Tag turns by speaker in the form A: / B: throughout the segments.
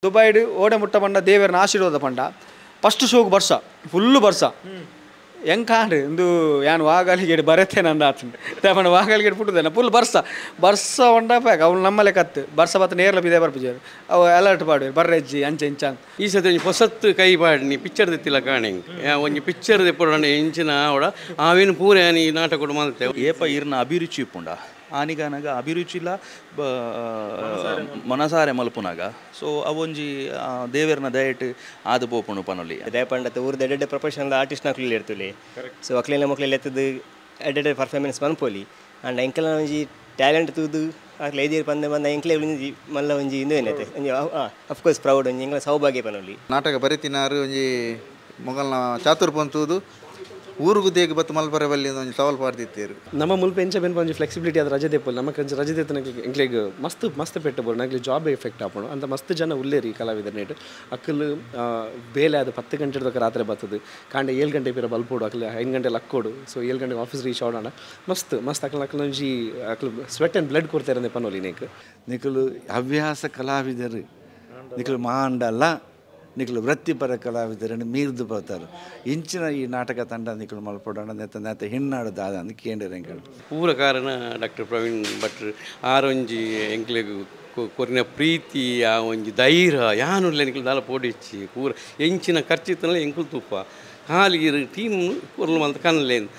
A: ದುಬೈಡ್ ಓಡೆ ಮುಟ್ಟ ಪಂಡ ದೇವರನ ಆಶೀರ್ವಾದ ಪಂಡ ಫಸ್ಟ್ ಶೋಗ್ ಬರ್ಸ ಫುಲ್ಲು ಬರ್ಸ ಎಂಕಾಂಡ್ ಇಂದು ಯಾನ್ ವಾಗಲಿಗೆ ಬರತ್ತೆ ನಂದು ಆತಂಡು ಪಂಡ ವಾಗಲಿಗೆ ಪುಟ್ಟುದೇನ ಫುಲ್ ಬರ್ಸ ಬರ್ಸ ಪಂಡ ಪ್ಯಾಕ್ ಅವ್ನು ನಮ್ಮಲೆ ಕತ್ತು ಬರ್ಸ ಬತ್ತ ನೇರ್ಲ ಬಿದೆ ಬರ್ಪುಜಾರು ಅವು ಅಲರ್ಟ್ ಪಾಡುವೆ ಬರ್ರೆಜ್ಜಿ ಅಂಚೆ ಇಂಚ
B: ಈ ಸತಿ ಒಂಜಿ ಹೊಸತ್ತು ಕೈ ಪಾಡ್ನಿ ಪಿಕ್ಚರ್ ದೆತ್ತಿಲ್ಲ ಕಾಣೆ ಒಂಜಿ ಪಿಕ್ಚರ್ ದೆಪ್ಪೊಡು ಎಂಚಿನ ಆವಡ ಆವೇನು ಪೂರ ಈ ನಾಟಕ ಮಲ್ತೆ
C: ಏಪ ಇರ್ನ ಅಭಿರುಚಿ ಇಪ್ಪುಂಡ ಆನಿಗಾನಗ ಅಭಿರುಚಿಲ ಮನಸಾರೆ ಮಲ್ಪುನಾಗ ಸೊ ಅವೊಂಜಿ ದೇವೆರ್ನ ದಯಟ್ ಆದು ಪೋಪುಂಡು ಪನೊಲಿ
D: ದಯಪಂಡತ ಊರ್ದ ಎಡ್ಡೆ ಪ್ರೊಫೆಷನಲ್ ಆರ್ಟಿಸ್ಟ್ ನಕುಲು ಇರ್ತುಲೆ ಸೊ ಅಕ್ಲೆನ ಮೊಕ್ಲೆಲ್ಲ ಎತ್ತದು ಎಡ್ಡೆ ಪರ್ಫಾರ್ಮೆನ್ಸ್ ಮನ್ಪೊಲಿ ಆಂಡ್ ಎಂಕಲ್ನ ಒಂಜಿ ಟ್ಯಾಲೆಂಟ್ ತೂದು ಅಕ್ಲೆ ಐದೇರು ಪಂದ ಬಂದ ಎಂಕ್ಲೆ ಒಂಜಿ ಮಲ್ಲ ಒಂಜಿ ಇಂದು ಏನೈತೆ ಒಂಜಿ ಅಫ್ಕೋರ್ಸ್ ಪ್ರೌಡ್ ಒಂಜಿ ಎಂಕಲ್ನ ಸೌಭಾಗ್ಯ ಪನೊಲಿ
E: ನಾಟಕ ಬರಿತಿನಾರು ಒಂಜಿ ಮೊಗಲ್ನ ಚಾತುರ್ಪನ್ ತೂದು ಊರುಗು ದೇಗ್ ಬತ್ತು ಮಲ್ಪರೆ ಬಲ್ಲಿ ಒಂಜಿ ಸವಾಲ್ ಪಾಡ್ದಿತ್ತೇರು
F: ನಮ್ಮ ಮುಲ್ಪ ಎಂಚ ಬೆನ್ಪ ಒಂಜಿ ಫ್ಲೆಕ್ಸಿಬಿಲಿಟಿ ಅದು ರಜೆ ದೇಪೋಲ್ ನಮ್ಮ ಕಂಚ ರಜೆ ದೇತನ ಎಂಕ್ಲೆಗ್ ಮಸ್ತ್ ಮಸ್ತ್ ಪೆಟ್ಟು ಬೋರು ನಗ್ಲಿ ಜಾಬ್ ಎಫೆಕ್ಟ್ ಆಪಣು ಅಂತ ಮಸ್ತ್ ಜನ ಉಲ್ಲೇರಿ ಕಲಾವಿದರ್ ನೇಟ್ ಅಕ್ಕಲು ಬೇಲೆ ಅದು 10 ಗಂಟೆ ದೊಕ್ಕ ರಾತ್ರಿ ಬರ್ತದೆ ಕಾಂಡೆ 7 ಗಂಟೆ ಪಿರ ಬಲ್ಪೋಡು ಅಕ್ಲು 5 ಗಂಟೆ ಲಕ್ಕೋಡು ಸೊ 7 ಗಂಟೆಗೆ ಆಫೀಸ್ ರೀಚ್ ಆಡೋಣ ಮಸ್ತ್ ಮಸ್ತ್ ಅಕ್ಲು ಅಕ್ಲು ಒಂಜಿ ಅಕ್ಲು ಸ್ವೆಟ್ ಆ್ಯಂಡ್ ಬ್ಲಡ್ ಕೊಡ್ತಾರೆ ಪನೋಲಿ ನೇಕ್
G: ನಿಕಲು ಹವ್ಯಾಸ ಕಲಾವಿದರು ನಿಕಲು ಮಾಂಡಲ್ಲ ನಿಕಲು ವೃತ್ತಿಪರ ಕಲಾವಿದರನ್ನು ಮೀರ್ದು ಬರ್ತಾರೆ ಇಂಚಿನ ಈ ನಾಟಕ ತಂಡ ನಿಕಲು ಮಲ್ಪಡೋಣ ನೆತ್ತ ನೆತ್ತ ಹಿನ್ನಾಡು ದಾದ ಅಂದ್ ಕೇಂದ್ರ
B: ಪೂರ ಕಾರಣ ಡಾಕ್ಟರ್ ಪ್ರವೀಣ್ ಭಟ್ರು ಆರೊಂಜಿ ಎಂಕ್ಲೆಗ್ ಕೊರಿನ ಪ್ರೀತಿ ಆ ಒಂಜಿ ಧೈರ್ಯ ಯಾನುಲ್ಲ ಎಂಕ್ಲು ದಾಲ ಪೋಡಿಚ್ಚಿ ಪೂರ ಎಂಚಿನ ಖರ್ಚಿತ್ತನಲ್ಲ ಎಂಕುಲು ತೂಪ ಖಾಲಿ ಟೀಮ್ ಕೊರ್ಲು ಮಲ್ತ ಕನ್ಲೇನು.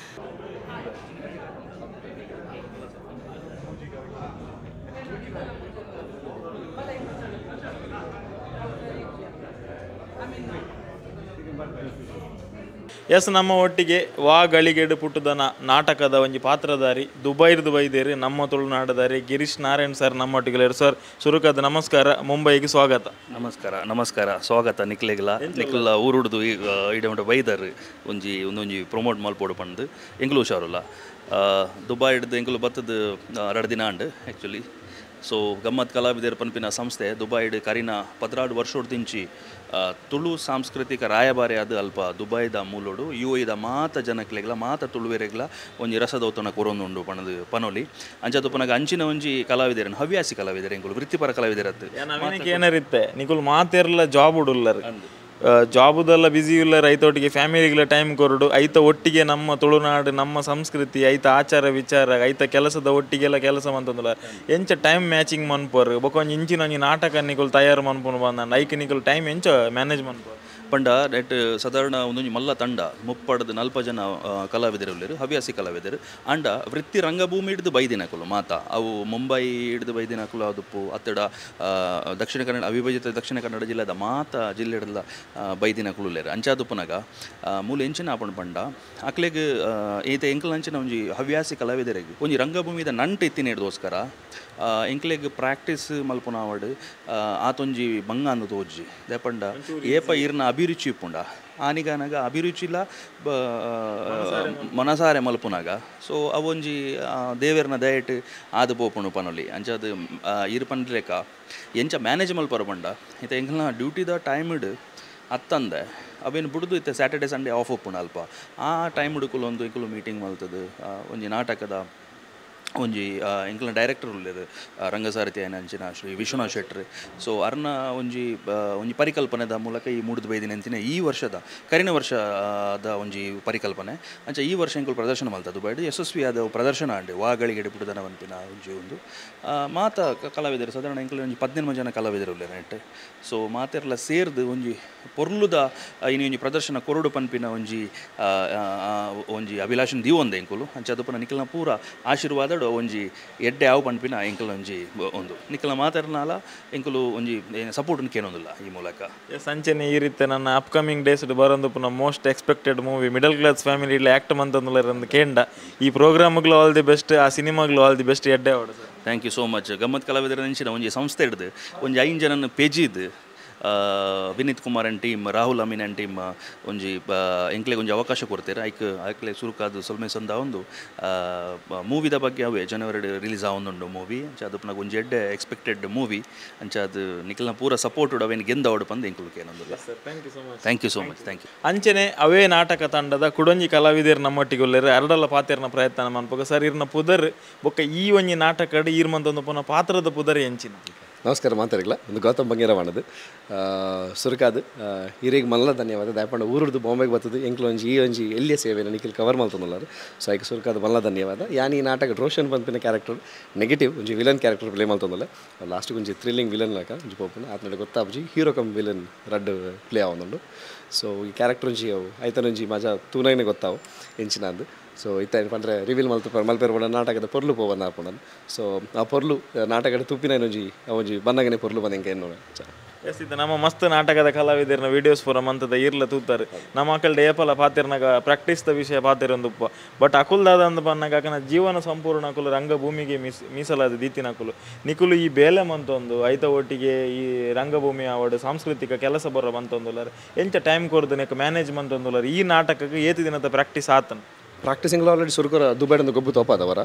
H: ಎಸ್ ನಮ್ಮ ಒಟ್ಟಿಗೆ ವಾ ಗಳಿಗೆಡು ಪುಟ್ಟುದನ ನಾಟಕದ ಒಂಜಿ ಪಾತ್ರಧಾರಿ ದುಬೈರ್ದು ಬೈದೇರಿ ನಮ್ಮ ತುಳುನಾಡದಾರಿ ಗಿರೀಶ್ ನಾರಾಯಣ್ ಸರ್ ನಮ್ಮೊಟ್ಟಿಗೆ. ಸರ್ ಸುರುಕದ ನಮಸ್ಕಾರ, ಮುಂಬೈಗೆ ಸ್ವಾಗತ.
C: ನಮಸ್ಕಾರ ನಮಸ್ಕಾರ, ಸ್ವಾಗತ ನಿಕ್ಲೆಗ್ಲ ನಿಕ್ಲ ಊರುಡ್ದು ಇಡ ಬೈದರ್ ಒಂಜಿ ಒಂದೊಂಜಿ ಪ್ರಮೋಟ್ ಮಲ್ಪೋಡು ಪಂದು ಎಂಕ್ಲು ಹುಷಾರುಲ್ಲ ದುಬೈ ಹಿಡ್ದು ಎಂಕ್ಲು ಬತ್ತದ 2 ದಿನ ಅಂಡ್ ಆ್ಯಕ್ಚುಲಿ. ಸೊ ಗಮ್ಮತ್ ಕಲಾವಿದರ ಪನ್ಪಿನ ಸಂಸ್ಥೆ ದುಬೈಡ್ ಕರಿನ 14 ವರ್ಷದಿಂಚಿ ತುಳು ಸಾಂಸ್ಕೃತಿಕ ರಾಯಭಾರಿ ಅದು ಅಲ್ಪ ದುಬೈದ ಮೂಲೋಡು you ಐದ ಮಾತ ಜನಕ್ಲೆಗ್ಲ ಮಾತ ತುಳುವೆರೆಗ್ಲ ಒಂಜಿ ರಸದೌತಣ ಕೊರೊಂದುಂಡು ಪಣದು ಪನೊಲಿ ಅಂಚ ಪನಗ ಅಂಚಿನ ಒಂಜಿ ಕಲಾವಿದರನ್ನು ಹವ್ಯಾಸಿ ಕಲಾವಿದರ ಎಂಕುಲು ವೃತ್ತಿಪರ ಕಲಾವಿದರತ್ತು
H: ಏನರಿತ್ತೆ ನಿಕುಲು ಮಾತೆರ್ಲ ಜಾಬ್ ಉಡುಲ್ಲರ್ ಜಾಬುದೆಲ್ಲ ಬ್ಯುಸಿ ಇಲ್ಲ ರೈತೊಟ್ಟಿಗೆ ಫ್ಯಾಮಿಲಿಗೆಲ್ಲ ಟೈಮ್ ಕೊರಡು ಐತ ಒಟ್ಟಿಗೆ ನಮ್ಮ ತುಳುನಾಡು ನಮ್ಮ ಸಂಸ್ಕೃತಿ ಐತ ಆಚಾರ ವಿಚಾರ ಐತ ಕೆಲಸದ ಒಟ್ಟಿಗೆಲ್ಲ ಕೆಲಸ ಮಂತಂದಿಲ್ಲ ಎಂಚ ಟೈಮ್ ಮ್ಯಾಚಿಂಗ್ ಮನ್ಪೋರು ಬೊಕ ಒಂಜಿ ಇಂಚಿನ ಒಂಜಿ ನಾಟಕ ನಿಕುಲು ತಯಾರು ಮನ್ಪುನು ಬಂದ ಐಕ್ ನಿಕುಲು ಟೈಮ್ ಎಂಚ ಮ್ಯಾನೇಜ್ ಮನ್ಪೋರು
C: ಪಂಡ ನೆಟ್ ಸಾಧಾರಣ ಒಂದೊಂಜಿ ಮಲ್ಲ ತಂಡ 30 40 ಜನ ಕಲಾವಿದರು ಉಲ್ಲೆರ್ ಹವ್ಯಾಸಿ ಕಲಾವಿದರು ಅಂಡ ವೃತ್ತಿ ರಂಗಭೂಮಿ ಹಿಡ್ದು ಬೈದಿನಕುಲು ಮಾತ ಅವು ಮುಂಬೈ ಹಿಡ್ದು ಬೈದಿನಕುಲು ಅದುಪ್ಪು ಅತ್ತಡ ದಕ್ಷಿಣ ಕನ್ನಡ ಅವಿಭಜಿತ ದಕ್ಷಿಣ ಕನ್ನಡ ಜಿಲ್ಲೆದ ಮಾತ ಜಿಲ್ಲೆಡ್ಲ ಬೈದಿನಕುಲು ಉಲ್ಲೆರ್ ಅಂಚಾದುಪ್ಪುನಗ ಮೂಲ ಎಂಚಿನ ಆಪುಂಡು ಪಂಡ ಅಕ್ಲೆಗ್ ಈತ ಎಂಕಲ್ ಅಂಚಿನ ಒಂಜಿ ಹವ್ಯಾಸಿ ಕಲಾವಿದರಿಗೆ ಒಂಜಿ ರಂಗಭೂಮಿದ ನಂಟು ಇತ್ತಿನ ಹಿಡ್ದೋಸ್ಕರ ಎಂಕ್ಲೆಗ್ ಪ್ರಾಕ್ಟೀಸ್ ಮಲ್ಪುನಾವಡ್ ಆತೊಂಜಿ ಬಂಗ ಅಂದು ತೋಜಿ ದೇಪಂಡ ಏಪ ಇರ್ನ ಅಭಿರುಚಿ ಇಪ್ಪುಂಡ ಆನಿಗಾನಗ ಅಭಿರುಚಿಲ ಮನಸಾರೆ ಮಲ್ಪುನಾಗ ಸೊ ಅವೊಂಜಿ ದೇವೆರ್ನ ದಯಟ್ ಆದು ಪೋಪುಂಡು ಪನೊಲಿ ಅಂಚಾದ್ ಇರ್ ಪಂಡ್ಲೆಕ ಎಂಚ ಮ್ಯಾನೇಜ್ ಮಲ್ಪರ ಪಂಡ ಇತ್ತೆ ಎಂಕಲ್ನ ಡ್ಯೂಟಿದ ಟೈಮ್ಡ್ ಅತ್ತಂದೆ ಅವೇನು ಬುಡ್ದು ಇತ್ತೆ ಸ್ಯಾಟರ್ಡೆ ಸಂಡೇ ಆಫ್ ಉಪ್ಪುಂಡು ಅಲ್ಪ ಆ ಟೈಮ್ ಹುಡುಕುಲು ಒಂದು ಎಂಕುಲು ಮೀಟಿಂಗ್ ಮಲ್ತದು ಒಂಜಿ ನಾಟಕದ ಒಂಜಿ ಎಂಕಲ್ನ ಡೈರೆಕ್ಟರ್ ಉಲ್ಲೆರ್ ರಂಗಸಾರಥಿ ಅಂಚಿನ ಶ್ರೀ ವಿಶ್ವನಾಥ್ ಶೆಟ್ರ್ ಸೊ ಅರ್ನ ಒಂಜಿ ಒಂಜಿ ಪರಿಕಲ್ಪನೆದ ಮೂಲಕ ಈ ಮೂಡುದು ಬೈದಿನ ಅಂಚಿನ ಈ ವರ್ಷದ ಕರಿನ ವರ್ಷದ ಒಂಜಿ ಪರಿಕಲ್ಪನೆ ಅಂಚ ಈ ವರ್ಷ ಎಂಕುಲು ಪ್ರದರ್ಶನ ಮಲ್ತ ದುಬೈಡ್ ಯಶಸ್ವಿಯಾದ ಪ್ರದರ್ಶನ ಅಂಡ್ ವಾಗಳಿಗೆ ಪುಟ್ಟುದನ ಪನ್ಪಿನ ಒಂಜಿ ಒಂದು ಮಾತ ಕಲಾವಿದರು ಸಾಧಾರಣ ಎಂಕುಲು ಒಂಜಿ 18 ಜನ ಕಲಾವಿದರು ಉಲ್ಲೆರ್ ನೆಟ್ ಸೊ ಮಾತೆರ್ಲ ಸೇರ್ದು ಒಂಜಿ ಪೊರ್ಲುದ ಇನಿ ಒಂಜಿ ಪ್ರದರ್ಶನ ಕೊರಡು ಪನ್ಪಿನ ಒಂಜಿ ಒಂಜಿ ಅಭಿಲಾಷನ್ ದೀವೊಂದು ಎಂಕುಲು ಅಂಚ ಅದು ನಿಕಲ್ನ ಪೂರ ಆಶೀರ್ವಾದ ಒಂಜಿ ಎಡ್ಡೆ ಆವು ಪನ್ಪಿನ ಎಂಕಲ್ ಒಂಜಿ ಒಂದು ನಿಕಲ್ನ ಮಾತಾಡನಾಲ ಎಂಕುಲು ಒಂಜಿ ಸಪೋರ್ಟ್ ಕೇನೊಂದಿಲ್ಲ ಈ ಮೂಲಕ.
H: ಎಸ್ ಅಂಚನೆ ಈ ರೀತಿ ನನ್ನ ಅಪ್ಕಮಿಂಗ್ ಡೇಸ್ ಬರೋದು ಪುನಃ most expected movie middle class family ಇಲ್ಲ ಆ್ಯಕ್ಟ್ ಮಂತಂದುಲ್ಲ ಕೇಂಡ ಈ ಪ್ರೋಗ್ರಾಮ್ಗಳು ಆಲ್ the best ಆ ಸಿನಿಮಾಗಳು ಆಲ್ the best ಎಡ್ಡೆ ಆವಡು sir.
C: Thank you so much. ಗಮ್ಮತ್ ಕಲಾವಿದರ ಅಂಚಿನ ಒಂಜಿ ಸಂಸ್ಥೆ ಹಿಡ್ದು ಒಂಜಿ 5 ಜನನ ಪೇಜಿದ್ದು Vineeth Kumar and team Rahul Amin and team ಒಂಜಿ ಎಂಕ್ಲೆಗ್ ಒಂಜಿ ಅವಕಾಶ ಕೊಡ್ತೀರ ಐಕ್ ಐಕ್ಲೆ ಸುರುಕಾದ ಸೊಲ್ಮೆ ಸಂದ ಒಂದು ಮೂವಿದ ಬಗ್ಗೆ ಅವೇ ಜನವರಿ ರಿಲೀಸ್ ಆವೊಂದುಂಡು ಮೂವಿ ಅಂಚ ಅದು ಪುನಗ ಒಂಜಿ ಎಡ್ಡೆ ಎಕ್ಸ್ಪೆಕ್ಟೆಡ್ ಮೂವಿ ಅಂಚ ಅದು ನಿಕಲ್ನ ಪೂರ ಸಪೋರ್ಟ್ ಅವೇನು ಗೆಂದವಡು ಪಂದ್ ಎಂಕುಲು ಕೇನೊಂದುಲ್ಲ.
H: Thank you so much.
C: Thank you so much. Thank you.
H: ಅಂಚನೆ ಅವೇ ನಾಟಕ ತಂಡದ ಕುಡೊಂಜಿ ಕಲಾವಿದರ್ ನಮ್ಮೊಟ್ಟಿಗೆ ಉಲ್ಲೆರ್ ಅರಡಲ ಪಾತೆರ್ನ ಪ್ರಯತ್ನ ಮನ್ಪುಗ ಸರ್ ಇರ್ನ ಪುದರ್ ಬೊಕ್ಕ ಈ ಒಂಜಿ ನಾಟಕಡ್ ಈರ್ ಮಂತೊಂದು ಪುನಃ ಪಾತ್ರದ ಪುದರ್ ಎಂಚಿನ.
F: ನಮಸ್ಕಾರ ಮಾತಾಡಿಲ್ಲ ಒಂದು ಗೌತಮ್ ಬಂಗೇರ ಮಾಡೋದು ಸುರಕಾದು ಹಿರಿಯಗೆ ಮಲ್ಲ ಧನ್ಯವಾದ ದಾಯಪಂಡ ಊರುಡ್ದು ಬಾಂಬೆಗೆ ಬರ್ತದೆ ಎಂಕ್ಲು ಒಂಜಿ ಈ ಒಂಜಿ ಎಲ್ಲಿಯ ಸೇವೆ ನಿಖಿಲ್ ಕವರ್ ಮಲ್ತೊಂದುಲ್ಲಾರು ಸೊ ಐಕ್ ಸುರಕಾದ ಮಲ್ಲ ಧನ್ಯವಾದ ಯಾನ್ ಈ ನಾಟಕ ರೋಷನ್ ಪನ್ಪಿನ ಕ್ಯಾರೆಕ್ಟರ್ ನೆಗೆಟಿವ್ ಒಂಜಿ ವಿಲನ್ ಕ್ಯಾರೆಕ್ಟರ್ ಪ್ಲೇ ಮಲ್ತೊಂದುಲ್ಲ ಲಾಸ್ಟ್ಗೆ ಒಂಜಿ ಥ್ರಿಲ್ಲಿಂಗ್ ವಿಲನ್ ಲಾಕ ಒಂಜಿ ಪೋಪುನ ಆತನ ಗೊತ್ತಾಪುಜಿ ಹೀರೋ ಕಮ್ ವಿಲನ್ ರಡ್ಡ್ ಪ್ಲೇ ಆವೊಂದುಂಡು ಸೊ ಈ ಕ್ಯಾರೆಕ್ಟರ್ ಒಂಜಿ ಅವು ಐತನೊಂಜಿ ಮಜಾ ತೂನೈನೆ ಗೊತ್ತಾವು ಎಂಚಿನಂದು ಸೊ ಇತ್ತ ಪಂಡ್ರೆ ರಿವೀಲ್ ಮಲ್ತು ಮಲ್ಪೆರ್ ಪಂಡ ನಾಟಕದ ಪೊರ್ಲು ಪೋವನ್ನ ಆಪುಂಡು ಸೊ ಆ ಪೊರ್ಲು ನಾಟಕದ ತುಪ್ಪಿನ ಒಂಜಿ ಒಂಜಿ ಬನ್ನಗನೆ ಪೊರ್ಲು ಬಂದ ಎಂಕ ಎನ್ನೋಣ
H: ಎಸ್ ಇದು ನಮ್ಮ ಮಸ್ತ್ ನಾಟಕದ ಕಲಾವಿದರನ್ನ ವೀಡಿಯೋಸ್ ಪೂರ ಮಂತದ ಈರ್ಲ ತೂತಾರೆ ನಮ್ಮ ಅಕಲ್ಡ್ ಏಪಲ ಪಾತಿರ್ನಾಗ ಪ್ರಾಕ್ಟೀಸ್ದ ವಿಷಯ ಪಾತಿರೊಂದುಪ್ಪ ಬಟ್ ಅಕುಲ್ದಾದ ಅಂದ್ ಪನ್ನಾಗ ಅಕನ ಜೀವನ ಸಂಪೂರ್ಣ ಅಕುಲು ರಂಗಭೂಮಿಗೆ ಮೀಸಲಾದ ದೀತಿನ ಅಕುಲು ನಿಕುಲು ಈ ಬೇಲೆ ಮಂತೊಂದು ಐತ ಒಟ್ಟಿಗೆ ಈ ರಂಗಭೂಮಿ ಆವಡು ಸಾಂಸ್ಕೃತಿಕ ಕೆಲಸ ಬರೋ ಮಂತೊಂದುಲ್ಲಾರ ಎಂಚ ಟೈಮ್ ಕೊರ್ದು ನೆಕ್ ಮ್ಯಾನೇಜ್ ಮಂತೊಂದುಲ್ಲಾರ ಈ ನಾಟಕಕ್ಕೆ ಏತಿ ದಿನದ ಪ್ರಾಕ್ಟೀಸ್ ಆತನ
F: ಪ್ರಾಕ್ಟೀಸಿಂಗ್ಲ ಆಲ್ರೆಡಿ ಸುರುಕೊರ ದುಬೈಡೊಂದು ಗೊಬ್ಬು ತೋಪಾದವರ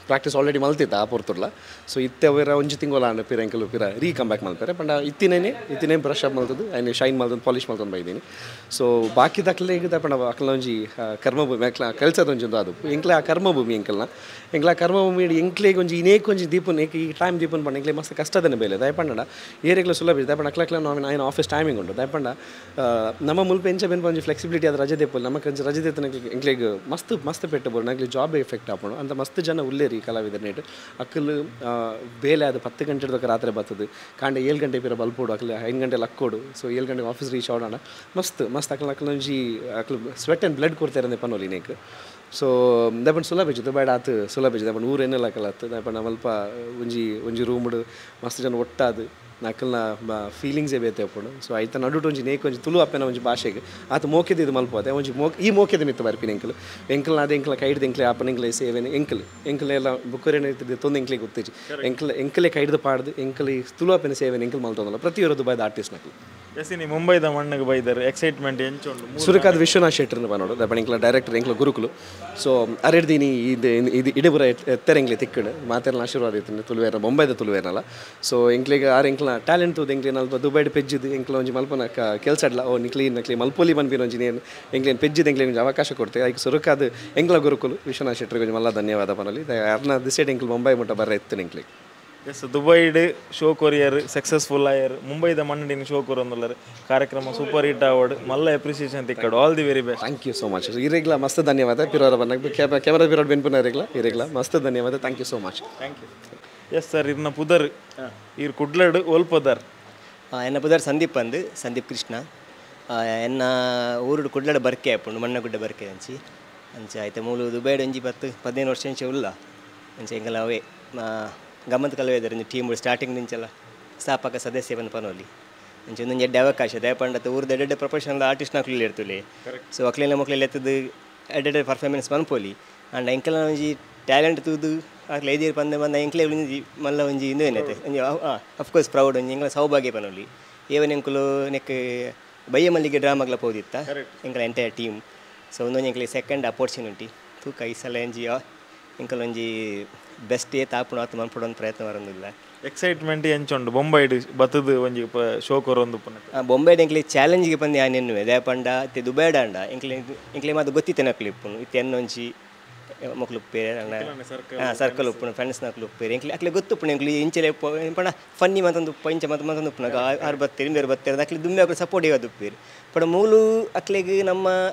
F: ಪ್ರಾಕ್ಟೀಸ್ ಆಲ್ರೆಡಿ ಮಲ್ತಿತ್ತ ಆ ಪೊರ್ತುಡ್ಲ ಸೊ ಇತ್ತೆ ಅವರ ಒಂಜಿ ತಿಂಗೊಲ ಆಂಡ್ ಪಿರ ಎಂಕಲು ಪಿರ ರೀ ಕಮ್ ಬ್ಯಾಕ್ ಮಲ್ಪೆರೆ ಪಂಡ ಇತ್ತಿನೇ ಇತ್ತಿನೇ ಬ್ರಷ್ ಅಪ್ ಮಲ್ತದ್ದು ಐನೆ ಶೈನ್ ಮಲ್ತದ್ದು ಪಾಲಿಶ್ ಮಲ್ತೊಂದು ಬೈದೀನಿ ಸೊ ಬಾಕಿ ದಕ್ಲೆಗ್ ಪಂಡ ಅಕ್ಲ ಒಂಜಿ ಕರ್ಮಭೂಮಿ ಅಕ್ಲ ಕೆಲಸದ ಒಂಜಿ ಒಂದು ಅದು ಎಂಕ್ಲೆ ಆ ಕರ್ಮಭೂಮಿ ಎಂಕಲ್ನ ಎಂಕ್ಲ ಆ ಕರ್ಮಭೂಮಿ ಎಂಕ್ಲೆಗ್ ಒಂಜಿ ಇನೇಕ್ ಒಂಜಿ ದೀಪನ್ ಈ ಟೈಮ್ ದೀಪನ್ ಪಂಡ ಎಂಕ್ಲೆ ಮಸ್ತ್ ಕಷ್ಟದನೆ ಬೇಲೆ ದಯಪಂಡ ಏರೆಗ್ಲ ಸುಲಭ ಇದೆ ದಯಪಂಡ ಅಕ್ಲ ನಾವು ఆయన ಆಫೀಸ್ ಟೈಮಿಂಗ್ ಉಂಟು ದಯಪಂಡ ನಮ್ಮ ಮುಲ್ಪ ಎಂಚ ಬೆನ್ಪ ಒಂಜಿ ಫ್ಲೆಕ್ಸಿಬಿಲಿಟಿ ಆದ ರಜೆ ದೇಪುಲ್ ನಮಕ್ ಒಂಜಿ ರಜೆ ದೇತನ ಎಂಕ್ಲೆಗ್ ಮಸ್ತ್ ಮಸ್ತ್ ಪೆಟ್ಟು ಬೋರು ನಂಗೆ ಜಾಬ್ ಎಫೆಕ್ಟ್ ಆಪುಂಡು ಅಂತ ಮಸ್ತ್ ಜನ ಉಲ್ಲೇರಿ ಕಲಾವಿದರ್ನೇಟ್ ಅಕ್ಕಲು ಬೇಲೆ ಅದು 10 ಗಂಟೆ ಹಿಡ್ದಕ್ಕೆ ರಾತ್ರಿ ಬರ್ತದೆ ಕಾಂಡೆ 7 ಗಂಟೆ ಪಿರ ಬಲ್ಪೋಡು ಅಕ್ಲು 5 ಗಂಟೆ ಲಕ್ಕೋಡು ಸೊ 7 ಗಂಟೆಗೆ ಆಫೀಸ್ ರೀಚ್ ಆಡೋಣ ಮಸ್ತ್ ಮಸ್ತ್ ಅಕ್ಲು ಅಕ್ಲು ಒಂಜಿ ಅಕ್ಲು ಸ್ವೆಟ್ ಆ್ಯಂಡ್ ಬ್ಲಡ್ ಕೊಡ್ತಾರೆ ಪನೋಲಿ ನೇಕ್ ಸೊ ದಯಪಂಡ ಸುಲಭ ಇಜ್ಜು ದುಬೈಡ್ ಆತು ಸುಲಭ ಇಜ್ಜು ದಯಪಂಡ ಊರು ಏನೆಲ್ಲ ಅಕಲತ್ತು ದಯಪಂಡ ಅಲ್ಪ ಒಂಜಿ ಒಂಜಿ ರೂಮ್ಡು ಮಸ್ತ್ ಜನ ಒಟ್ಟಾದು ನಕಲ್ನ ಫೀಲಿಂಗ್ಸೇ ಬೇತೆ ಅಪ್ಪುಂಡು ಸೊ ಐತ ನಡುಟು ಒಂಜಿ ನೇಕ್ ಒಂಜಿ ತುಳು ಅಪ್ಪೆನ ಒಂಜಿ ಭಾಷೆಗೆ ಆತ ಮೋಕೆದ ಇದು ಮಲ್ಪೋದೆ ಒಂಜಿ ಮೋಕ್ ಈ ಮೋಕೆದ ಮಿತ್ತು ಬರ್ಪಿನ ಎಂಕಲು ಎಂಕಲ್ನ ಅದೇ ಎಂಕಲ ಕೈಡ್ದು ಎಂಕ್ಲೆ ಆಪನ ಎಂಕ್ಲೆ ಸೇವೆನೆ ಎಂಕಲ್ ಎಂಕಲ್ ಎಲ್ಲ ಬುಕ್ಕರೇನ ಇರ್ತದೆ ತೊಂದು ಎಂಕ್ಲೆ ಗೊತ್ತಿಜ್ಜಿ ಎಂಕಲ್ ಎಂಕಲೆ ಕೈಡ್ದು ಪಾಡ್ದು ಎಂಕಲ್ ಈ ತುಳು ಅಪ್ಪೆನ ಸೇವೆನ ಎಂಕಲ್ ಮಲ್ತೊಂದಲ್ಲ ಪ್ರತಿಯೊರು ದುಬೈದ ಆರ್ಟಿಸ್ಟ್ ನಕಲು
H: ಎಸ್ ನೀ ಮುಂಬೈದ ಮಣ್ಣಿಗೆ ಬೈದಾರೆ ಎಕ್ಸೈಟ್ಮೆಂಟ್ ಎಂಚುಂಡು
F: ಸುರಕಾದ ವಿಶ್ವನಾಥ್ ಶೆಟ್ಟರ್ನ ಬನ್ನೋಡು ದಪ್ಪಣ ಎಂಕ್ಲ ಡೈರೆಕ್ಟರ್ ಎಂಕ್ಲ ಗುರುಕುಲು ಸೊ ಅರೆಡ್ದೀನಿ ಇದು ಇದು ಇಡಬುರ ಎತ್ತೆರೆಂಗ್ಲೆ ತಿಕ್ಕಡು ಮಾತೆಲ್ಲ ಆಶೀರ್ವಾದ ಇತ್ತು ತುಳುವೇರ ಬೊಂಬೈದ ತುಳುವೇರಲ್ಲ ಸೊ ಎಂಕ್ಲೆಗ್ ಆರು ಎಂಕ್ಲ ಟ್ಯಾಲೆಂಟ್ ತೂದು ಎಂಕ್ಲೆ ನಲ್ಪ ದುಬೈಡ್ ಪೆಜ್ಜಿದ್ದು ಎಂಕ್ಲ ಒಂಜಿ ಮಲ್ಪನ ಕೆಲಸ ಅಡ್ಲ ಓ ನಿಕ್ಲಿ ನಕ್ಲಿ ಮಲ್ಪೋಲಿ ಬಂದ್ಬಿನ ಒಂಜಿ ನೇನು ಎಂಕ್ಲೇನು ಪೆಜ್ಜಿದ್ದು ಎಂಕ್ಲೆ ಒಂಜಿ ಅವಕಾಶ ಕೊಡ್ತೇವೆ ಐಕ್ ಸುರಕಾದ ಎಂಕ್ಲ ಗುರುಕುಲು ವಿಶ್ವನಾಥ್ ಶೆಟ್ಟರ್ಗೆ ಒಂಜಿ ಮಲ್ಲ ಧನ್ಯವಾದ ಪನಲ್ಲಿ ಅರ್ನ ದಿಸೈಡ್ ಎಂಕ್ಲು ಮುಂಬೈ ಮುಟ್ಟ ಬರ್ರ ಎತ್ತು ಎಂಕ್ಲೆ
H: ಎಸ್ ದುಬೈಡ್ ಶೋ ಕೊರಿಯರ್ ಸಕ್ಸಸ್ಫುಲ್ ಆಯರ್ ಮುಂಬೈದ ಮಣ್ಣಿನ ಶೋ ಕೊರೊಂದುಲ್ಲರ್ ಕಾರ್ಯಕ್ರಮ ಸೂಪರ್ ಹಿಟ್ ಆವಡ್ ಮಲ್ಲ ಅಪ್ರಿಸಿಯೇಷನ್ ತಿಕ್ಕಡು all the very best
F: thank you so much ಇರೆಗ್ಲ ಮಸ್ತ್ ಧನ್ಯವಾದ ಪಿರೋರ ಬನ್ನ ಕ್ಯಾಮರಾ ಪಿರೋಡ್ ಬೆನ್ಪುನ ಇರೆಗ್ಲ ಇರೆಗ್ಲ ಮಸ್ತ್ ಧನ್ಯವಾದ thank you so much
H: thank you yes sir ಇರ್ನ ಪುದರ್ ಇರ್ ಕುಡ್ಲಡ್ ಓಲ್ಪದರ್
D: ಎನ್ನ ಪುದರ್ ಸಂದೀಪ್ ಅಂದು ಸಂದೀಪ್ ಕೃಷ್ಣ ಎನ್ನ ಊರುಡು ಕುಡ್ಲಡ್ ಬರ್ಕೆ ಆಪುಂಡು ಮಣ್ಣಗುಡ್ಡ ಬರ್ಕೆ ಅಂಚಿ ಅಂಚೆ ಆಯ್ತು ಮೂಲು ದುಬೈಡ್ ಒಂಜಿ 10 15 ವರ್ಷ ಅಂಚೆ ಉಲ್ಲ ಅಂಚೆ ಎಂಕಲ ಅವೇ ಗಮ್ಮತ್ ಕಲವೇದಾರೆ ಒಂಜಿ ಟೀಮ್ ಸ್ಟಾರ್ಟಿಂಗ್ ನಿಂಚೆಲ್ಲ ಸ್ಥಾಪಕ ಸದಸ್ಯ ಬಂದು ಪನೋಲಿ ಅಂಚೆ ಒಂದೊಂದು ಎಡ್ಡೆ ಅವಕಾಶ ದಯಪಂಡತ ಊರ್ದ ಎಡ್ಡೆ ಪ್ರೊಫೆಷನಲ್ ಆರ್ಟಿಸ್ಟ್ ನಕ್ಲು ಇರ್ತುಲೆ ಸೊ ಅಕ್ಲೆನ ಮೊಕ್ಲೆಲ್ಲ ಎತ್ತದು ಎಡ್ಡೆ ಪರ್ಫಾರ್ಮೆನ್ಸ್ ಮನ್ಪೋಲಿ ಆ್ಯಂಡ್ ಎಂಕಲ್ನ ಒಂಜಿ ಟ್ಯಾಲೆಂಟ್ ತೂದು ಅಕ್ಲೆ ಐದೇರು ಪಂದೆ ಬಂದ ಎಂಕ್ಲೆ ಒಂಜಿ ಮಲ್ಲ ಒಂಜಿ ಇಂದು ಏನೈತೆ ಒಂಜಿ ಅಫ್ಕೋರ್ಸ್ ಪ್ರೌಡ್ ಒಂಜಿ ಎಂಕಲ ಸೌಭಾಗ್ಯ ಪನೋಲಿ ಏವನ್ ಎಂಕುಲು ನೆಕ್ ಬಯ್ಯ ಮಲ್ಲಿಗೆ ಡ್ರಾಮಾಗ್ಲ ಪೋದಿತ್ತ ಎಂಕಲ ಎಂಟೈರ್ ಟೀಮ್ ಸೊ ಒಂದೊಂದು ಎಂಕ್ಲೆ ಸೆಕೆಂಡ್ ಅಪೋರ್ಚುನಿಟಿ ತೂಕ ಈ ಸಲ ಒಂಜಿ ಎಂಕಲ್ ಒಂಜಿ ಬೆಸ್ಟ್ ಏತ್ ಆಪುಂಡು ಆತು ಮನ್ಪೊಡೊಂದು ಪ್ರಯತ್ನ ಬರೋದಿಲ್ಲ
H: ಎಕ್ಸೈಟ್ಮೆಂಟ್ ಎಂಚುಂಡು ಬೊಂಬೈಡ್ ಬತ್ತದು ಒಂಜಿ ಶೋ ಕೊರೊಂದು
D: ಬೊಂಬೈಡ್ ಎಂಕ್ಲೆ ಚಾಲೆಂಜ್ಗೆ ಪಂದು ಯಾನ್ ಎನ್ನುವೆ ದಯಪಂಡ ಇತ್ತೆ ದುಬೈಡ್ ಅಂಡ ಎಂಕ್ಲೆ ಎಂಕ್ಲೆ ಮಾತ ಗೊತ್ತಿತ್ತೆ ನಕ್ಲು ಇಪ್ಪುನು ಇತ್ತೆ ಎನ್ನೊಂಜಿ ಮೊಕ್ಲು ಉಪ್ಪೇರೆ ಸರ್ಕಲ್ ಉಪ್ಪುನು ಫ್ರೆಂಡ್ಸ್ ನಕ್ಲು ಉಪ್ಪೇರೆ ಎಂಕ್ಲೆ ಅಕ್ಲೆ ಗೊತ್ತುಪ್ಪುನು ಎಂಕ್ಲು ಇಂಚಲೆ ಪಂಡ ಫನ್ನಿ ಮತ್ತೊಂದು ಉಪ್ಪ ಇಂಚ ಮತ್ತೆ ಮತ್ತೊಂದು ಉಪ್ಪುನಾಗ ಆರು ಬತ್ತೇರಿ ಬೇರೆ ಬತ್ತೇರಿ ಅಕ್ಲೆ ದುಮ್ಮೆ ಅಕ್ಲು ಸಪೋರ್ಟ್ ಇವಾಗ ಉಪ್ಪೇರಿ ಪಂಡ ಮೂಲು ಅಕ್ಲೆಗ್ ನಮ್ಮ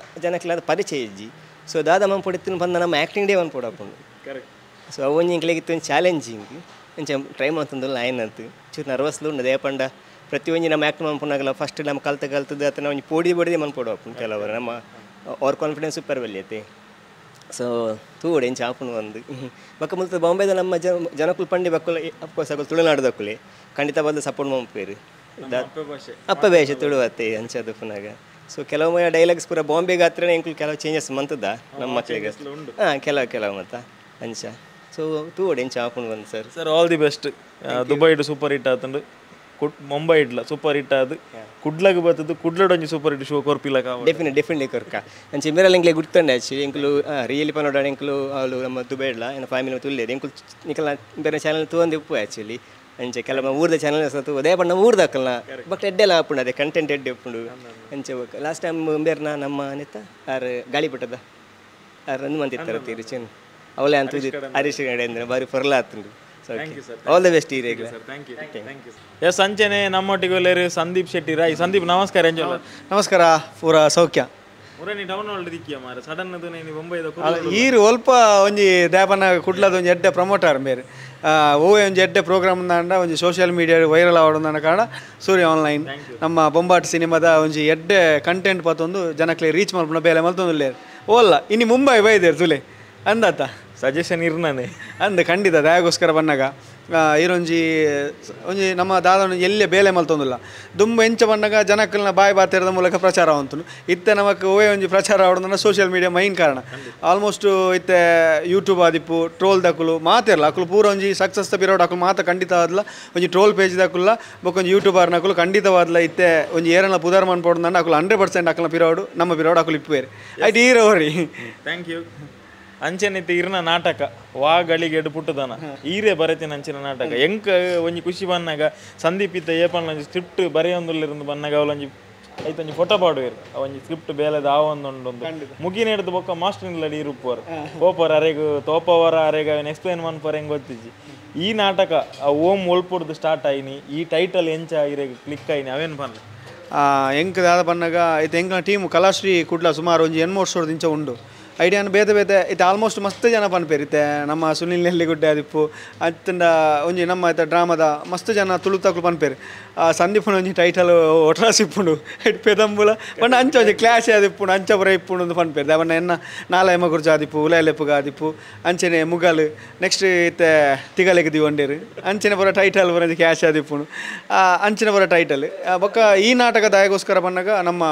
D: ಜನಕ್ಲೆ ಅದು ಪರಿಚಯ ಇಜ್ಜಿ ಸೊ ದಾದ ಮನ್ಪೊಡಿತ್ತಿನ ಬಂದ ನಮ್ಮ ಆ್ಯಕ್ಟಿಂಗ್ ಡೇ ಮನ್ಪೊಡಾಪುಂಡು ಸೊ ಅವು ಒಂಜಿ ಎಂಕ್ಲೆಗ್ ಇತ್ತು ಚಾಲೆಂಜಿಂಗ್ ಅಂಚ ಟ್ರೈ ಮಂತೊಂದುಲ್ಲ ಆಯ್ನಂತು ಚೂರು ನರ್ವಸ್ಲು ಉಂಡು ದಯಪಂಡ ಪ್ರತಿಯೊಂಜಿ ನಮ್ಮ ಆ್ಯಕ್ಟ್ ಮನ್ಪುನಾಗಲ ಫಸ್ಟ್ ನಮ್ಮ ಕಲ್ತ ಕಲ್ತದ್ದು ಅಥವಾ ಒಂಜಿ ಪೋಡಿ ಬಡಿದೆ ಮನ್ಪೊಡಾಪುಂಡು ಕೆಲವರು ನಮ್ಮ ಓವರ್ ಕಾನ್ಫಿಡೆನ್ಸ್ ಸೂಪರ್ ಬಲ್ಯತೆ ಸೊ ತೂವಡೆ ಎಂಚ ಆಪುಂಡು ಒಂದು ಬೊಕ್ಕ ಮುಲ್ತ ಬಾಂಬೆದ ನಮ್ಮ ಜನಕುಲು ಪಂಡಿ ಬಕ್ಕುಲ ಅಫ್ಕೋರ್ಸ್ ಅಕುಲು ತುಳುನಾಡುದಕ್ಕುಲೆ ಖಂಡಿತ ಬಂದು ಸಪೋರ್ಟ್ ಮನ್ಪೇರು ಅಪ್ಪ ಭಾಷೆ ತುಳುವತ್ತೆ ಅಂಚ ಪುನಾಗ ಸೊ ಕೆಲವು ಡೈಲಾಗ್ಸ್ ಪೂರ ಬಾಂಬೆಗೆ ಹತ್ರನೇ ಎಂಕುಲು ಕೆಲವು ಚೇಂಜಸ್ ಮಂತದ ನಮ್ಮ ಮಕ್ಕಳಿಗೆ ಹಾಂ ಕೆಲವು ಕೆಲವು ಮತ್ತ ಅಂಚ ಸೊ ತೂವಡೆ ಎಂಚ ಆಪುಂಡು ಬಂದು sir
H: sir all the best ದುಬೈಡ್ super hit ಆತಂಡು ಮುಂಬೈ ಇಡ್ಲ ಸೂಪರ್ ಹಿಟ್ ಆದ್ ಕುಡ್ಲಗ್ ಬತ್ತದು ಕುಡ್ಲಡ್ ಒಂಜಿ ಸೂಪರ್ ಹಿಟ್ ಶೋ ಕೊರ್ಪಿಲ
D: ಡೆಫಿನೆಟ್ ಡೆಫಿನೆಟ್ಲಿ ಕೊರ್ಕ ಅಂಚೆ ಮಿರಲ್ ಎಂಕ್ಲೆ ಗುರ್ತಂಡೆ ಆಕ್ಚುಲಿ ಎಂಕುಲು ರಿಯಲಿ ಪನೋಡ ಎಂಕುಲು ಅವಳು ನಮ್ಮ ದುಬೈಡ್ಲ ಎನ್ನ ಫ್ಯಾಮಿಲಿ ತುಲ್ಲೇರು ಎಂಕುಲು ನಿಕಲ ಬೇರೆ ಚಾನಲ್ ತೂವೊಂದು ಉಪ್ಪು ಆಕ್ಚುಲಿ ಅಂಚೆ ಕೆಲವು ಊರ್ದ ಚಾನಲ್ ತೂ ಅದೇ ಬಣ್ಣ ಊರ್ದ ಹಾಕಲ್ಲ ಬಟ್ ಎಡ್ಡೆಲ್ಲ ಆಪುಂಡು ಅದೇ ಕಂಟೆಂಟ್ ಎಡ್ಡೆ ಉಪ್ಪುಂಡು ಅಂಚೆ ಲಾಸ್ಟ್ ಟೈಮ್ ಬೇರ್ನ ನಮ್ಮ ನೆತ್ತ ಆರ್ ಗಾಳಿಪಟದ ಆರ್ ರನ್ ಮಂತಿತ್ತಾರೆ ತೀರು ಚೆನ್ ಅವಲೇ ಅಂತ ಹರೀಶ್ ಕಡೆ ಅಂದ್ರೆ ಬಾರಿ ಪೊರ್ಲ ಆತುಂಡು
C: Thank you sir.
D: All the best ಈರೆಗ್.
H: Sir, thank you. Thank you. S ಅಂಚನೆ ನಮ್ಮೊಟ್ಟಿಗೆ ಒಲ್ಲೇರು ಸಂದೀಪ್ ಶೆಟ್ಟಿ ರಾಯ್. ಸಂದೀಪ್ ನಮಸ್ಕಾರ. ಎಂಜೋಲ
A: ನಮಸ್ಕಾರ. ಪೂರ ಸೌಖ್ಯ.
H: ಮುರನಿ ಡೌನ್ ಹೋಲ್ಡ್ ದಿಕ್ಕಿಯ ಮಾರ ಸಡನ್ ಅದು ನೀನು ಬೊಂಬೈದ
A: ಈರು ಒಲ್ಪ ಒಂಜಿ ದೇಪನ ಕುಡ್ಲದ ಒಂಜಿ ಎಡ್ಡೆ ಪ್ರಮೋಟರ್ ಮೇರು ಓವೇ ಒಂಜಿ ಎಡ್ಡೆ ಪ್ರೋಗ್ರಾಮ್ ಅಂಡ ಒಂಜಿ social media viral ಆವಡೊಂದನ ಕಾರಣ ಸೂರ್ಯ ಆನ್ಲೈನ್ ನಮ್ಮ ಬೊಂಬಾಟ್ ಸಿನಿಮಾದ ಒಂಜಿ ಎಡ್ಡೆ ಕಂಟೆಂಟ್ ಪತ್ತೊಂದು ಜನಕ್ಲೆ ರೀಚ್ ಮಲ್ಪುನ ಬೇಲೆ ಮಲ್ತೊಂದುಲ್ಲೇರು ಓಲ್ಲ ಇನ್ನು ಮುಂಬೈ ಬೈದೇರು ತುಲೆ ಅಂದಾತ
H: ಸಜೆಷನ್ ಇರ್ನಾನೆ
A: ಅಂದ ಖಂಡಿತ ದಯಾಗೋಸ್ಕರ ಬನ್ನಾಗ ಈರೊಂಜಿ ಒಂಜಿ ನಮ್ಮ ದಾದ ಎಲ್ಲೇ ಬೇಲೆ ಮಲ್ತೊಂದಿಲ್ಲ ದುಂಬ ಎಂಚ ಬಣ್ಣಗ ಜನಕ್ಕಲ್ನ ಬಾಯಿ ಬಾತಿರದ ಮೂಲಕ ಪ್ರಚಾರ ಅವಂತನು ಇತ್ತೆ ನಮಕ್ ಓವೇ ಒಂಜಿ ಪ್ರಚಾರ ಆವಡೊಂದನ social media main ಕಾರಣ ಆಲ್ಮೋಸ್ಟ್ ಇತ್ತೆ ಯೂಟ್ಯೂಬ್ ಆದಿಪ್ಪು ಟ್ರೋಲ್ ದಕುಲು ಮಾತಿರಲ್ಲ ಅಕುಲು ಪೂರ ಒಂಜಿ ಸಕ್ಸಸ್ ಬಿರೋಡ್ ಅಕುಲು ಮಾತ ಖಂಡಿತವಾದ್ಲ ಒಂಜಿ ಟ್ರೋಲ್ ಪೇಜ್ ದಕುಲ್ಲ ಬೊಕ್ಕ ಒಂಜಿ ಯೂಟ್ಯೂಬರ್ನಕುಲು ಖಂಡಿತವಾದ್ಲ ಇತ್ತೆ ಒಂಜಿ ಏರನ ಪುದಾರ್ ಮನ್ಪೋಡ್ದಂಡ ಅಕುಲು 100% ಅಕಲ್ನ ಪಿರೋಡು ನಮ್ಮ ಪಿರೋಡು ಅಕುಲು ಇಪ್ಪುವೇರು ಐಟ್ ಈರೋರಿ.
H: Thank you. ಅಂಚನೆ ಇರ್ನ ನಾಟಕ ವಾ ಗಳಿಗೆ ಪುಟ್ಟದನ ಈರೇ ಬರತಿನ ಅಂಚಿನ ನಾಟಕ ಎಂಕ ಒಂಜಿ ಖುಷಿ ಬನ್ನಾಗ ಸಂದೀಪ್ ಇತ್ತ ಏಪಣ್ಣ ಒಂಜಿ ಸ್ಕ್ರಿಪ್ಟ್ ಬರೆಯೊಂದುಲ್ಲಿರಂದು ಬನ್ನಾಗ ಅವಲೊಂಜಿ ಐತೊಂಜಿ ಫೋಟೋ ಪಾಡುವೇರು ಒಂಜಿ ಸ್ಕ್ರಿಪ್ಟ್ ಬೇಲೆದ ಆವೊಂದುಂಡು ಮುಗಿನ ಹಿಡ್ದು ಬೊಕ್ಕ ಮಾಸ್ಟರ್ ನಿಲ್ಲಡಿ ಇರುಪ್ಪುವರು ಪೋಪರ್ ಅರೆಗ್ ತೋಪವರ ಅರೆಗ್ ಅವೇನು ಎಕ್ಸ್ಪ್ಲೇನ್ ಮನ್ಪರ ಹೆಂಗೆ ಗೊತ್ತಿಜ್ಜಿ. ಈ ನಾಟಕ ಆ ಓಂ ಒಲ್ಪುಡ್ದು ಸ್ಟಾರ್ಟ್ ಆಯ್ನಿ ಈ ಟೈಟಲ್ ಎಂಚ ಇರೆಗ್ ಕ್ಲಿಕ್ ಆಯ್ನಿ ಅವೇನು ಪನ್ಲೆ
A: ಎಂಕ್ ದಾದ ಬನ್ನಾಗ ಇತ್ತೆ ಎಂಕ್ನ ಟೀಮ್ ಕಲಾಶ್ರೀ ಕುಡ್ಲ ಸುಮಾರು ಒಂಜಿ 8 ವರ್ಷದ ಇಂಚ ಉಂಡು ಐಡಿಯಾನ ಬೇತೆ ಬೇತೆ ಇತ್ತೆ ಆಲ್ಮೋಸ್ಟ್ ಮಸ್ತ್ ಜನ ಪನ್ಪೇರು ಇತ್ತೆ ನಮ್ಮ ಸುನಿಲ್ ನೆಲ್ಲಿಗುಡ್ಡೆ ಆದಿಪ್ಪು ಅತ್ತಂಡ ಒಂಜಿ ನಮ್ಮ ಇತ್ತೆ ಡ್ರಾಮಾದ ಮಸ್ತ್ ಜನ ತುಳುತಕ್ಲು ಪನ್ಪೇರು ಸಂದೀಪನ ಒಂಜಿ ಟೈಟಲ್ ಒಟ್ರಾಸ್ ಇಪ್ಪುಂಡು ಇಟ್ ಪೆದಂಬುಲ ಪಂಡ ಅಂಚ ಒಂಜಿ ಕ್ಲಾಶ್ ಆದಿಪ್ಪುಂಡು ಅಂಚ ಪುರ ಇಪ್ಪುಂಡು ಅಂದ್ ಪನ್ಪೇರು ದಾವಣ್ಣ ಎನ್ನ ನಾಲ ಎಮಗುರ್ಜ ಆದಿಪ್ಪು ಉಲಾಯಲೆಪ್ಪುಗ ಆದಿಪ್ಪು ಅಂಚನೆ ಮುಗಲ್ ನೆಕ್ಸ್ಟ್ ಇತ್ತೆ ತಿಗಲೆಗ್ ದಿವಂಡೇರು ಅಂಚನೆ ಪೂರ ಟೈಟಲ್ ಪೂರ ಒಂಜಿ ಕ್ಯಾಶ್ ಆದಿಪ್ಪುಂಡು ಅಂಚಿನ ಪೂರ ಟೈಟಲ್ ಬೊಕ್ಕ ಈ ನಾಟಕ ದಾಯಗೋಸ್ಕರ ಬನ್ನಾಗ ನಮ್ಮ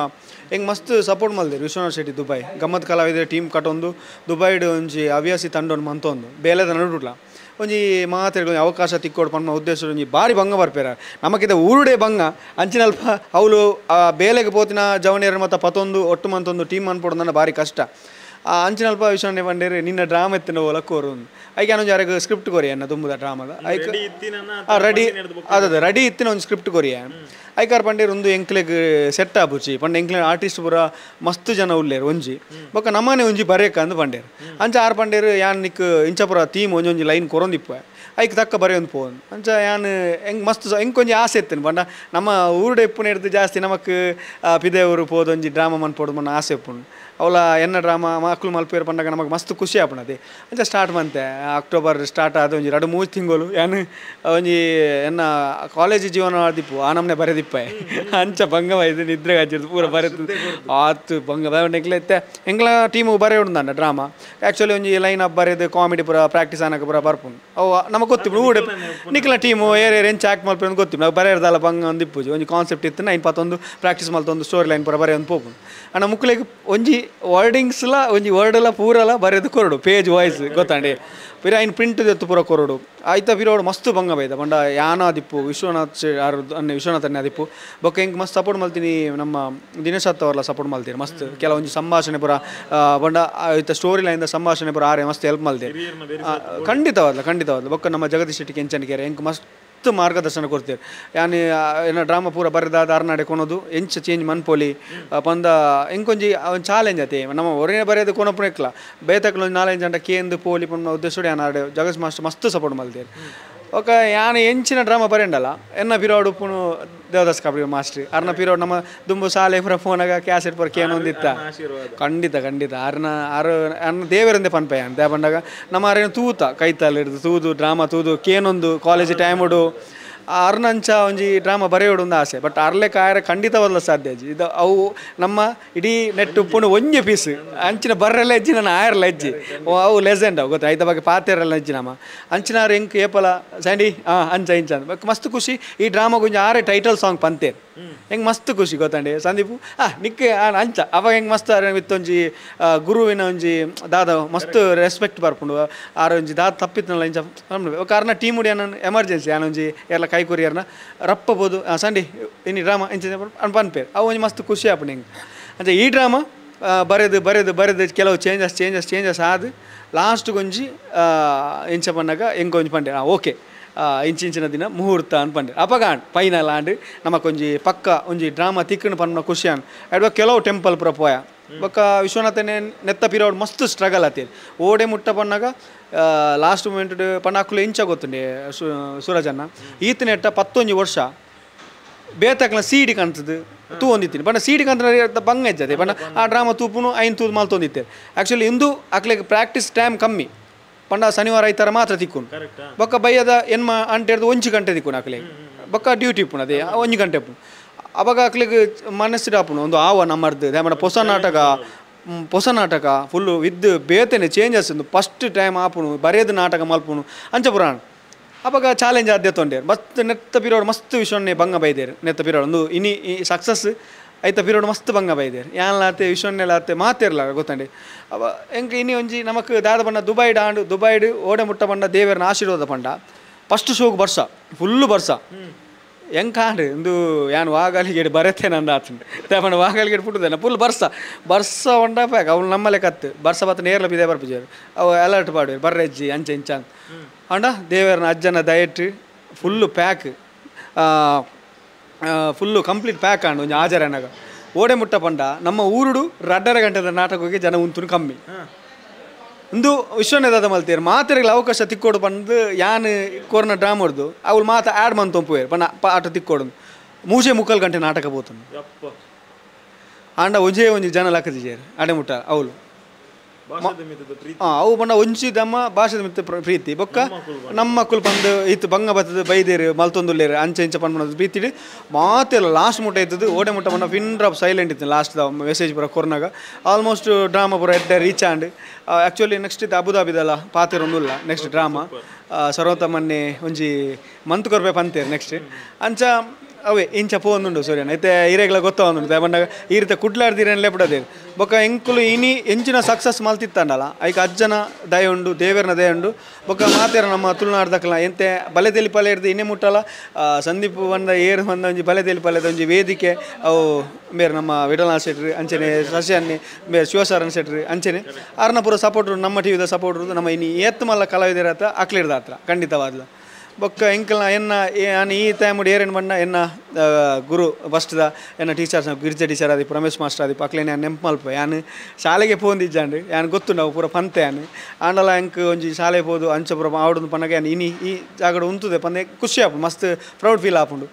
A: ಹೆಂಗೆ ಮಸ್ತ್ ಸಪೋರ್ಟ್ ಮಲ್ದೇರು ವಿಶ್ವನಾಥ್ ಶೆಟ್ಟಿ ದುಬೈ ಗಮ್ಮತ್ ಕಲಾವಿದರ ಟೀಮ್ ಕಟ್ಟೊಂದು ದುಬೈಡ್ ಒಂಜಿ ಹವ್ಯಾಸಿ ತಂಡೊಂದು ಮಂತೊಂದು ಬೇಲೆದ ನಡುಡ್ಲ ಒಂಜಿ ಮಾತೆರ್ಗ್ ಒಂಜಿ ಅವಕಾಶ ತಿಕ್ಕೋಡು ಪನ್ಪುನ ಉದ್ದೇಶ ಒಂಜಿ ಬಾರಿ ಭಂಗ ಬರ್ಪೇರ ನಮಕಿದ ಊರುಡೇ ಭಂಗ ಅಂಚಿನಲ್ಪ ಅವ್ಲು ಆ ಬೇಲೆಗೆ ಪೋತಿನ ಜವನಿಯರ ಮತ್ತು ಪತೊಂದು ಒಟ್ಟು ಮಂತೊಂದು ಟೀಮ್ ಅನ್ಪೊಡು ಬಾರಿ ಕಷ್ಟ ಅಂಚಿನಲ್ಪ ವಿಶ್ವನೇ ಪಂಡೇರು ನಿನ್ನ ಡ್ರಾಮ ಎತ್ತಿನ ಓಲ ಕೋರು ಐಕೆ ಒಂಜಿ ಅರೆಗ್ ಸ್ಕ್ರಿಪ್ಟ್ ಕೊರಿಯ ಎನ್ನ ದುಂಬುದ ಡ್ರಾಮದ ಐಕ್ ರೆಡಿ ಅದ ರೆಡಿ ಇತ್ತಿನ ಒಂದು ಸ್ಕ್ರಿಪ್ಟ್ ಕೊರಿಯ ಐಕಾರ್ ಪಂಡೇರು ಒಂದು ಎಂಕ್ಲೆಗ್ ಸೆಟ್ ಆಪುಚಿ ಪಂಡ ಎಂಕ್ಲೆ ಆರ್ಟಿಸ್ಟ್ ಪೂರ ಮಸ್ತ್ ಜನ ಉಲ್ಲೇರು ಒಂಜಿ ಬೊಕ್ಕ ನಮ್ಮನೆ ಒಂಜಿ ಬರೇಕ ಅಂದ್ ಪಂಡೇರು ಅಂಚ ಆರ್ ಪಂಡೇರು ಯಾನ್ ನಿಕ್ ಇಂಚಪುರ ಥೀಮ್ ಒಂಜೊಂಜಿ ಲೈನ್ ಕೊರೊಂದಿಪ್ಪು ಐಕ್ ತಕ್ಕ ಬರೆಯೊಂದು ಪೋನ್ ಅಂಚ ಯಾನ್ ಎಂಕ್ ಮಸ್ತ್ ಎಂಕ್ ಒಂಜಿ ಆಸೆ ಇತ್ತೇನೆ ಪಂಡ ನಮ್ಮ ಊರುಡೆ ಇಪ್ಪುನ ಹಿಡ್ದು ಜಾಸ್ತಿ ನಮಕ್ ಪಿದೇವರು ಪೋದೊಂಜಿ ಡ್ರಾಮ ಮನ್ಪೋಡು ಮನ್ನ ಆಸೆ ಇಪ್ಪುಂಡು ಅವಲ ಎನ್ನ ಡ್ರಾಮ ಮಕ್ಕಳು ಮಲ್ಪೇರು ಪಂಡಾಗ ನಮಗೆ ಮಸ್ತ್ ಖುಷಿ ಆಪುಂಡು ಅಂಚ ಸ್ಟಾರ್ಟ್ ಮಂತೆ ಅಕ್ಟೋಬರ್ ಸ್ಟಾರ್ಟ್ ಆದ ಒಂಜಿ 2-3 ತಿಂಗಳು ಯಾನ್ ಒಂಜಿ ಎನ್ನ ಕಾಲೇಜ್ ಜೀವನ ಆದಿಪ್ಪು ಆ ನಮ್ಮನೆ ಬರೆದಿಪ್ಪ ಅಂಚ ಭಂಗವಾಯ್ತು ನಿದ್ರೆ ಹಚ್ಚಿರ್ದು ಪೂರ ಬರೆದು ಆತು ಭಂಗ ಎಂಕ್ಲೆ ಎಂಕ್ಲ ಟೀಮು ಬರೆಯುಂಡು ಡ್ರಾಮಾ ಆ್ಯಕ್ಚುಲಿ ಒಂಜಿ ಲೈನ್ ಅಪ್ ಬರೆದು ಕಾಮಿಡಿ ಪೂರ ಪ್ರಾಕ್ಟೀಸ್ ಆನಕ ಪೂರ ಬರ್ಪುಂಡು ಅವು ನಮಗೆ ಗೊತ್ತಿಪ್ಪು ಊಡೆ ನಿಕ್ಲ ಟೀಮು ಏರ್ ಏರ್ ಎಂಚ ಆ್ಯಕ್ಟ್ ಮಲ್ಪು ಗೊತ್ತಿಪ್ಪು ನಾವು ಬರೆಯರ್ದಲ್ಲ ಭಂಗ ಒಂದು ಇಪ್ಪುಜಿ ಒಂಜಿ ಕಾನ್ಸೆಪ್ಟ್ ಇತ್ತು ನೈನ್ ಪತ್ತೊಂದು ಪ್ರಾಕ್ಟೀಸ್ ಮಲ್ತೊಂದು ಸ್ಟೋರಿ ಲೈನ್ ಪೂರ ಬರೆಯೊಂದು ಪೋಪುಂಡು ಅಣ್ಣ ಮುಕ್ಕಳಿಗೆ ಒಂಜಿ ವರ್ಡಿಂಗ್ಸ್ಲ ಒಂಜಿ ವರ್ಡೆಲ್ಲ ಪೂರಲ ಬರೆದು ಕೊರಡು ಪೇಜ್ ವಾಯ್ಸ್ ಗೊತ್ತಾಂಡಿ ಪಿರ ಐನ್ ಪ್ರಿಂಟ್ ದೆತ್ತು ಪೂರ ಕೊರಡು ಆಯ್ತಾ ಪಿರೋಡು ಮಸ್ತ್ ಭಂಗ ಬೈದ ಪಂಡ ಯಾನಾದಿಪ್ಪು ವಿಶ್ವನಾಥ್ ಆರು ಅನ್ನೆ ವಿಶ್ವನಾಥ್ ಅನ್ನೆ ಆದಿಪ್ಪು ಬೊಕ್ಕ ಹೆಂಗೆ ಮಸ್ತ್ ಸಪೋರ್ಟ್ ಮಲ್ತೀನಿ ನಮ್ಮ ದಿನೇಶ್ ಅವರೆಲ್ಲ ಸಪೋರ್ಟ್ ಮಲ್ತೀರಿ ಮಸ್ತ್ ಕೆಲವೊಂಜಿ ಸಂಭಾಷಣೆ ಪೂರ ಪಂಡ ಆಯ್ತ ಸ್ಟೋರಿ ಲೈನ್ದ ಸಂಭಾಷಣೆ ಪೂರ ಆರೆ ಮಸ್ತ್ ಹೆಲ್ಪ್ ಮಲ್ತೀರಿ ಖಂಡಿತವಾದ್ಲ ಖಂಡಿತವಾದ್ಲ ಬೊಕ್ಕ ನಮ್ಮ ಜಗದೀಶ್ ಶೆಟ್ಟಿ ಕೆಂಚನಕೆರೆ ಹೆಂಗೆ ಮಸ್ತ್ ಮಾರ್ಗದರ್ಶನ ಕೊಡ್ತೀರಿ ಯಾನ್ ಏನ ಡ್ರಾಮಾ ಪೂರ ಬರೆದಾದ ಅರ್ನಾಡೆ ಕೊನೋದು ಎಂಚ ಚೇಂಜ್ ಮನ್ಪೋಲಿ ಪಂದ ಎಂಕೊಂಜಿ ಒಂದು ಚಾಲೆಂಜ್ ಅತೆ ನಮ್ಮ ಒರೇ ಬರೆಯೋದು ಕೊನಪುನ ಎಕ್ಲ ಬೇತಕ್ಲ ಒಂದು ನಾಲೆಂಜ್ ಅಂಡ ಕೇಂದು ಪೋಲಿ ಪಂಡ ಉದ್ದೇಶ ಯಾನ್ ಆಡೆ ಜಗತ್ ಮಾಸ್ಟರ್ ಮಸ್ತ್ ಸಪೋರ್ಟ್ ಮಲ್ತೀರಿ ಓಕೆ ಯಾನ್ ಎಂಚಿನ ಡ್ರಾಮಾ ಬರೆಯಂಡಲ್ಲ ಎನ್ನ ಪಿರೋಡು ಉಪ್ಪುನು ದೇವದಾಸ್ ಕಾಪಡಿ ಮಾಸ್ಟ್ರಿ ಅರ್ನ ಪಿರೋಡ್ ನಮ್ಮ ದುಂಬು ಸಾಲೆ ಪುರ ಫೋನಾಗ ಕ್ಯಾಸೆಟ್ ಪುರ ಕೇನೊಂದಿತ್ತ ಖಂಡಿತ ಖಂಡಿತ ಅರ್ನ ಆರು ಅರ್ನ ದೇವರಂದೆ ಪನ್ಪೆ ಅಂತ ಪಂಡಾಗ ನಮ್ಮ ಅರೇನು ತೂತ ಕೈತಾಲ್ ಹಿಡ್ದು ತೂದು ಡ್ರಾಮಾ ತೂದು ಕೇನೊಂದು ಕಾಲೇಜ್ ಟೈಮುಡು ಅರ್ನಂಚ ಒಂಜಿ ಡ್ರಾಮಾ ಬರೆಯೋಡು ಒಂದು ಆಸೆ ಬಟ್ ಅರ್ಲೆ ಕಾಯರ ಖಂಡಿತವಲ್ಲ ಸಾಧ್ಯ ಅಜ್ಜಿ ಇದು ಅವು ನಮ್ಮ ಇಡೀ ನೆಟ್ ಉಪ್ಪುಂಡು ಒಂಜಿ ಪೀಸ್ ಅಂಚಿನ ಬರ್ರೆಲ್ಲ ಹೆಜ್ಜಿ ನನ್ನ ಆಯರ್ಲ ಹೆಜ್ಜಿ ಅವು ಲೆಜೆಂಡ್ ಅವು ಗೊತ್ತಾ ಐತ ಬಗ್ಗೆ ಪಾತೆರಲ್ಲ ಹೆಜ್ಜಿ ನಮ್ಮ ಅಂಚಿನಾರು ಎಂಕ್ ಏಪಲ ಸ್ಯಾಂಡಿ ಹಾಂ ಅಂಚ ಇಂಚ ಅಂತ ಮಸ್ತ್ ಖುಷಿ ಈ ಡ್ರಾಮಾಗ ಒಂಜಿ ಆರೆ ಟೈಟಲ್ ಸಾಂಗ್ ಪಂತೇರು ಹೆಂಗೆ ಮಸ್ತ್ ಖುಷಿ ಗೊತ್ತಂಡಿ ಸಂದೀಪು ನಿಕ್ಕೆ ಅಂಚ ಅವಾಗ ಹೆಂಗೆ ಮಸ್ತ್ ಆರೆ ವಿತ್ ಒಂಜಿ ಗುರುವಿನ ಒಂಜಿ ದಾದ ಮಸ್ತ್ ರೆಸ್ಪೆಕ್ಟ್ ಬರ್ಪುಂಡು ಆರ ಒಂಜಿ ದಾದ ತಪ್ಪಿತ್ನಲ್ಲ ಇಂಚ ಕಾರಣ ಟೀಮ್ ಉಡಿ ನಾನು ಎಮರ್ಜೆನ್ಸಿ ಆನೊಂಜಿ ಎಲ್ಲ ಕೈ ಕೊರಿಯರ್ನ ರಪ್ಪಬೋದು ಸಂಡಿ ಇನ್ನು ಡ್ರಾಮಾ ಇಂಚ ಪನ್ಪೇರು ಅವು ಒಂಜಿ ಮಸ್ತ್ ಖುಷಿ ಆಪುಂಡು ಹೆಂಗೆ ಅಂಚ ಈ ಡ್ರಾಮಾ ಬರೆದು ಬರೆದು ಬರೆದು ಕೆಲವು changes changes changes ಆದು ಲಾಸ್ಟ್ ಒಂಜಿ ಇಂಚ ಪನ್ನಾಗ ಹೆಂಗೆ ಒಂಜಿ ಪಂಡೆ ಓಕೆ ಇಂಚಿಂಚಿನ ದಿನ ಮುಹೂರ್ತ ಅನ್ಪಂಡೆ ಅಪಗಾಂಡ್ ಫೈನಲ್ ಆಂಡ್ ನಮಕೊಂಜಿ ಪಕ್ಕ ಒಂಜಿ ಡ್ರಾಮಾ ತಿಕ್ಕಣ ಪನ್ನ ಖುಷಿಯಾನ್ ಅಡ್ವ ಕೆಲವು ಟೆಂಪಲ್ ಪೂರ ಪೋಯ ಬೊಕ್ಕ ವಿಶ್ವನಾಥನೇ ನೆತ್ತ ಪಿರೋಡ್ ಮಸ್ತ್ ಸ್ಟ್ರಗಲ್ ಆತೇರಿ ಓಡೆ ಮುಟ್ಟ ಪನ್ನಾಗ ಲಾಸ್ಟ್ ಮೂಮೆಂಟ್ ಪನ್ನ ಅಕ್ಕಲು ಇಂಚ ಗೊತ್ತುಂಡೆ ಸೂರಜನ್ನ ಈತ ನೆಟ್ಟ 11 ವರ್ಷ ಬೇತಕ್ಲ ಸೀಡಿ ಕಾಣ್ತದೆ ತೂ ಹೊಂದಿತ್ತೀನಿ ಬಣ್ಣ ಸೀಡಿ ಕಂತ ಬಂಗ ಇಜ್ಜದೆ ಬಣ್ಣ ಆ ಡ್ರಾಮಾ ತೂಪುನು ಐನ್ ತೂದು ಮಾಲ್ ತೊಂದಿತ್ತೇನೆ ಆ್ಯಕ್ಚುಲಿ ಇಂದು ಅಕ್ಲೆಗ್ ಪ್ರಾಕ್ಟೀಸ್ ಟೈಮ್ ಕಮ್ಮಿ ಪಂಡ ಶನಿವಾರ ಐತಾರ ಮಾತ್ರ ತಿಕ್ಕುನು ಬೊಕ್ಕ ಬಯ್ಯದ ಎನ್ಮ ಅಂಟೆಡ್ದು 1 ಗಂಟೆ ತಿಕ್ಕುನು ಅಕ್ಲೆಗ್ ಬೊಕ್ಕ ಡ್ಯೂಟಿ ಇಪ್ಪುನು ಅದೇ 1 ಗಂಟೆ ಇಪ್ಪುನು ಅವಾಗ ಅಕ್ಲೆಗ್ ಮನಸ್ಸಿಡು ಆಪುನು ಒಂದು ಆವ ನಮ್ಮರ್ದು ದಾಮನ ಹೊಸ ನಾಟಕ ಫುಲ್ಲು ವಿದ್ ಬೇತನೆ changes first time ಆಪುನು ಬರೆಯದು ನಾಟಕ ಮಲ್ಪುನು ಅಂಚ ಪುರಾಣ ಅವಾಗ ಚಾಲೆಂಜ್ ಆದ್ಯ ತೊಂಡೇರು ಮಸ್ತ್ ನೆತ್ತ ಪಿರೋಡ್ ಮಸ್ತ್ ವಿಶ್ವನ್ನೇ ಬಂಗ ಬೈದೇರು ನೆತ್ತ ಪಿರೋಡ್ ಒಂದು ಇನಿ ಈ ಸಕ್ಸಸ್ ಐತ ಪಿರೋಡ್ ಮಸ್ತ್ ಬಂಗ ಬೈದೇರು ಯಾನ್ಲಾತೆ ವಿಶ್ವನ್ನೆಲಾತೆ ಮಾತಿರಲ್ಲ ಗೊತ್ತಂಡೆ ಅವ ಎಂಕ್ ಇನಿ ಒಂಜಿ ನಮಕ್ ದಾದ ಬಣ್ಣ ದುಬೈಡ್ ಆಂಡು ದುಬೈಡ್ ಓಡೆ ಮುಟ್ಟ ಬಣ್ಣ ದೇವರನ ಆಶೀರ್ವಾದ ಪಂಡ ಫಸ್ಟ್ ಶೋಗ್ ಬರ್ಸ ಫುಲ್ಲು ಬರ್ಸ ಎಂಕಾಂಡ್ ಇಂದು ಯಾನ್ ವಾಗಲಿಗೇಡು ಬರತ್ತೇನೆ ಅಂದ ಆತಂಡೆ ಪಂಡ ವಾಗಲಿಗೇಡು ಪುಟ್ಟುದೇನ ಫುಲ್ ಬರ್ಸ ಬರ್ಸ ಒಂಡ ಪ್ಯಾಕ್ ಅವ್ನು ನಮ್ಮಲೆ ಕತ್ತು ಬರ್ಸ ಬತ್ತ ನೇರ್ಲ ಬಿದೆ ಬರ್ಪಿಜಾರು ಅವು ಅಲರ್ಟ್ ಪಾಡುವೆ ಬರ್ರೆಜ್ಜಿ ಅಂಚೆ ಇಂಚ ಅಂತ ಅಂಡ ದೇವರನ ಅಜ್ಜನ diet full pack full complete pack and ಒಂಜಿ ಆಜರನಾಗ ಓಡೆ ಮುಟ್ಟ ಪಂಡ ನಮ್ಮ ಊರುಡು 2.5 ಗಂಟೆದ ನಾಟಕಕ್ಕೆ ಜನ ಉಂತುನು ಕಮ್ಮಿ ಇಂದು ವಿಶ್ವನೇದಾದ ಮಲ್ತೇರು ಮಾತೆರೆಗಳ ಅವಕಾಶ ತಿಕ್ಕೋಡು ಬಂದು ಯಾನ್ ಕೋರ್ನ ಡ್ರಾಮ್ ಹೊಡ್ದು ಅವ್ಳು ಮಾತ ಆ್ಯಡ್ ಮಂತೊಂಪುವೇರು ಪಂಡ ಆಟ ತಿಕ್ಕೋಡು 3.75 ಗಂಟೆ ನಾಟಕ ಪೋತನು ಆಂಡ ಒಂಜೇ ಒಂಜಿ ಜನ ಲಕ್ಕದಿಜೇರು ಅಡೆ ಮುಟ್ಟ ಅವಳು ಅವು ಬಣ್ಣ ಒಂಜಿ ದಮ್ಮ ಭಾಷೆದ ಮಿತ್ತ ಪ್ರೀತಿ ಬೊಕ್ಕ ನಮ್ಮ ಮಕ್ಕಳು ಬಂದು ಇತ್ತು ಬಂಗ ಬತ್ತದ ಬೈದೇರು ಮಲ್ತೊಂದುಲ್ಲೇರು ಅಂಚೆ ಇಂಚ ಪನ್ಪುನದು ಪ್ರೀತಿಡು ಮಾತೆಲ್ಲ ಲಾಸ್ಟ್ ಮುಟ್ಟ ಇದ್ದದ್ದು ಓಡೆ ಮುಟ್ಟ ಬಣ್ಣ pin drop silent ಇತ್ತು ಲಾಸ್ಟ್ ಮೆಸೇಜ್ ಪೂರ ಕೊರ್ನಾಗ ಆಲ್ಮೋಸ್ಟ್ ಡ್ರಾಮಾ ಪೂರ ಎಡ್ಡೆ reach and actually next ಇತ್ತು ಅಬುದಾಬಿದಲ್ಲ ಪಾತೆರೊಂದುಲ್ಲ ನೆಕ್ಸ್ಟ್ ಡ್ರಾಮಾ ಸರ್ವತಮ್ಮನ್ನೇ ಒಂಜಿ ಮಂತ್ ಕೊರ್ಪೆ ಪಂತೇರು ನೆಕ್ಸ್ಟ್ ಅಂಚ ಅವೇ ಇಂಚ ಪೋಂದುಂಡು ಸೂರ್ಯನ ಐತೆ ಹಿರೇಗಳ ಗೊತ್ತೊಂದುಂಡು ಬಂದಾಗ ಈ ರೀತಿ ಕುಡ್ಲಾಡ್ದಿರೇನು ಲೆಪಡದೇರು ಬೊಕ್ಕ ಎಂಕುಲು ಇನಿ ಎಂಚಿನ ಸಕ್ಸಸ್ ಮಲ್ತಿತ್ತಂಡಲ್ಲ ಐಕ ಅಜ್ಜನ ದಯ ಉಂಡು ದೇವರನ ದಯ ಉಂಡು ಬೊಕ್ಕ ಮಾತೇರ ನಮ್ಮ ತುಳುನಾಡ್ದಕ್ಕಲ ಎಂತೆ ಬಲೆ ತೆಲಿಪಲೆ ಹಿಡ್ದು ಇನ್ನೇ ಮುಟ್ಟಲ್ಲ ಸಂದೀಪ್ ಬಂದ ಏರು ಬಂದ ಒಂಜಿ ಬಲೆ ತೆಲಿಪಲೆದ ಒಂಜಿ ವೇದಿಕೆ ಅವು ಬೇರೆ ನಮ್ಮ ವಿಠಲನಾಥ್ ಶೆಟ್ರಿ ಅಂಚನೆ ಶಶಿ ಬೇರೆ ಶಿವಶರಣ ಶೆಟ್ರಿ ಅಂಚನೆ ಅರ್ನಪುರ ಸಪೋರ್ಟ್ ನಮ್ಮ ಟಿ ವಿದ ಸಪೋರ್ಟ್ ನಮ್ಮ ಇನಿ ಏತ್ ಮಲ್ಲ ಕಲಾವಿದರ ಹತ್ರ ಅಕ್ಲಿರ್ದ ಹತ್ರ ಖಂಡಿತವಾದ್ಲ ಬೊಕ್ಕ ಎಂಕಲ್ನ ಎನ್ನ ನಾನು ಈ ಟೈಮ್ ಏರೇನು ಬಣ್ಣ ಎನ್ನ ಗುರು ಫಸ್ಟ್ದ ಎನ್ನ ಟೀಚರ್ಸ್ ಗಿರಿಜ ಟೀಚರ್ ಆದಿಪ್ಪು ರಮೇಶ್ ಮಾಸ್ಟರ್ ಆದಿಪ್ಪು ಅಕ್ಲೇನೆ ಯಾನ್ ನೆಂಪು ಮಲ್ಪ ಯಾನ್ ಶಾಲೆಗೆ ಪೋಂದಿಜ್ಜಾಂಡ್ ಯಾನ್ ಗೊತ್ತು ನಾವು ಪೂರ ಪಂತೆ ಯಾನ್ ಆಂಡಲ ಎಂಕ್ ಒಂಜಿ ಶಾಲೆ ಪೋದು ಅಂಚ ಪೂರ ಆವಡೊಂದು ಪನ್ನಗ ಯಾನ್ ಇನಿ ಈ ಜಾಗಡ್ ಉಂತುದೆ ಪಂದೆ ಖುಷಿ ಆಪುಂಡು ಮಸ್ತ್ ಪ್ರೌಡ್ ಫೀಲ್ ಆಪುಂಡು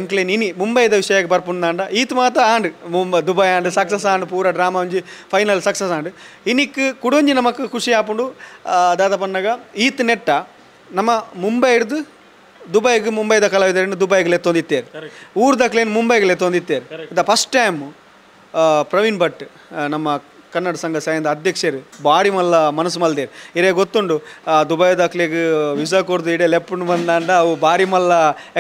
A: ಎಂಕ್ಲೇನ್ ಇನಿ ಮುಂಬೈದ ವಿಷಯಕ್ಕೆ ಬರ್ಪುಂಡು ಈತ ಮಾತ and Mumbai Dubai and success and ಪೂರ ಡ್ರಾಮಾ ಒಂಜಿ final success and ಇನಿಕ್ ಕುಡೊಂಜಿ ನಮಕ್ ಖುಷಿ ಆಪುಂಡು ದಾದ ಪನ್ನಗ ಈತ ನೆಟ್ಟ ನಮ್ಮ ಮುಂಬೈ ಹಿಡ್ದು ದುಬೈಗೆ ಮುಂಬೈದ ಕಲಾವಿದರನ್ನು ದುಬೈಗೆ ಲೆತ್ತೊಂದಿತ್ತೇರು ಊರ್ದಕ್ಲೇನು ಮುಂಬೈಗೆ ಲೆತ್ತೊಂದಿತ್ತೇರು the first time Praveen Bhat ನಮ್ಮ ಕನ್ನಡ ಸಂಘ ಸಾಯಂದ ಅಧ್ಯಕ್ಷರು ಬಾಡಿ ಮಲ್ಲ ಮನಸ್ಸು ಮಲ್ದೇರು ಇರೇ ಗೊತ್ತುಂಡು ದುಬೈದಕ್ಲೆಗ್ ವೀಸಾ ಕೊಡ್ದು ಇಡೇ ಲೆಪ್ಪುಂಡು ಬಂದಾಂಡ ಅವು ಬಾರಿ ಮಲ್ಲ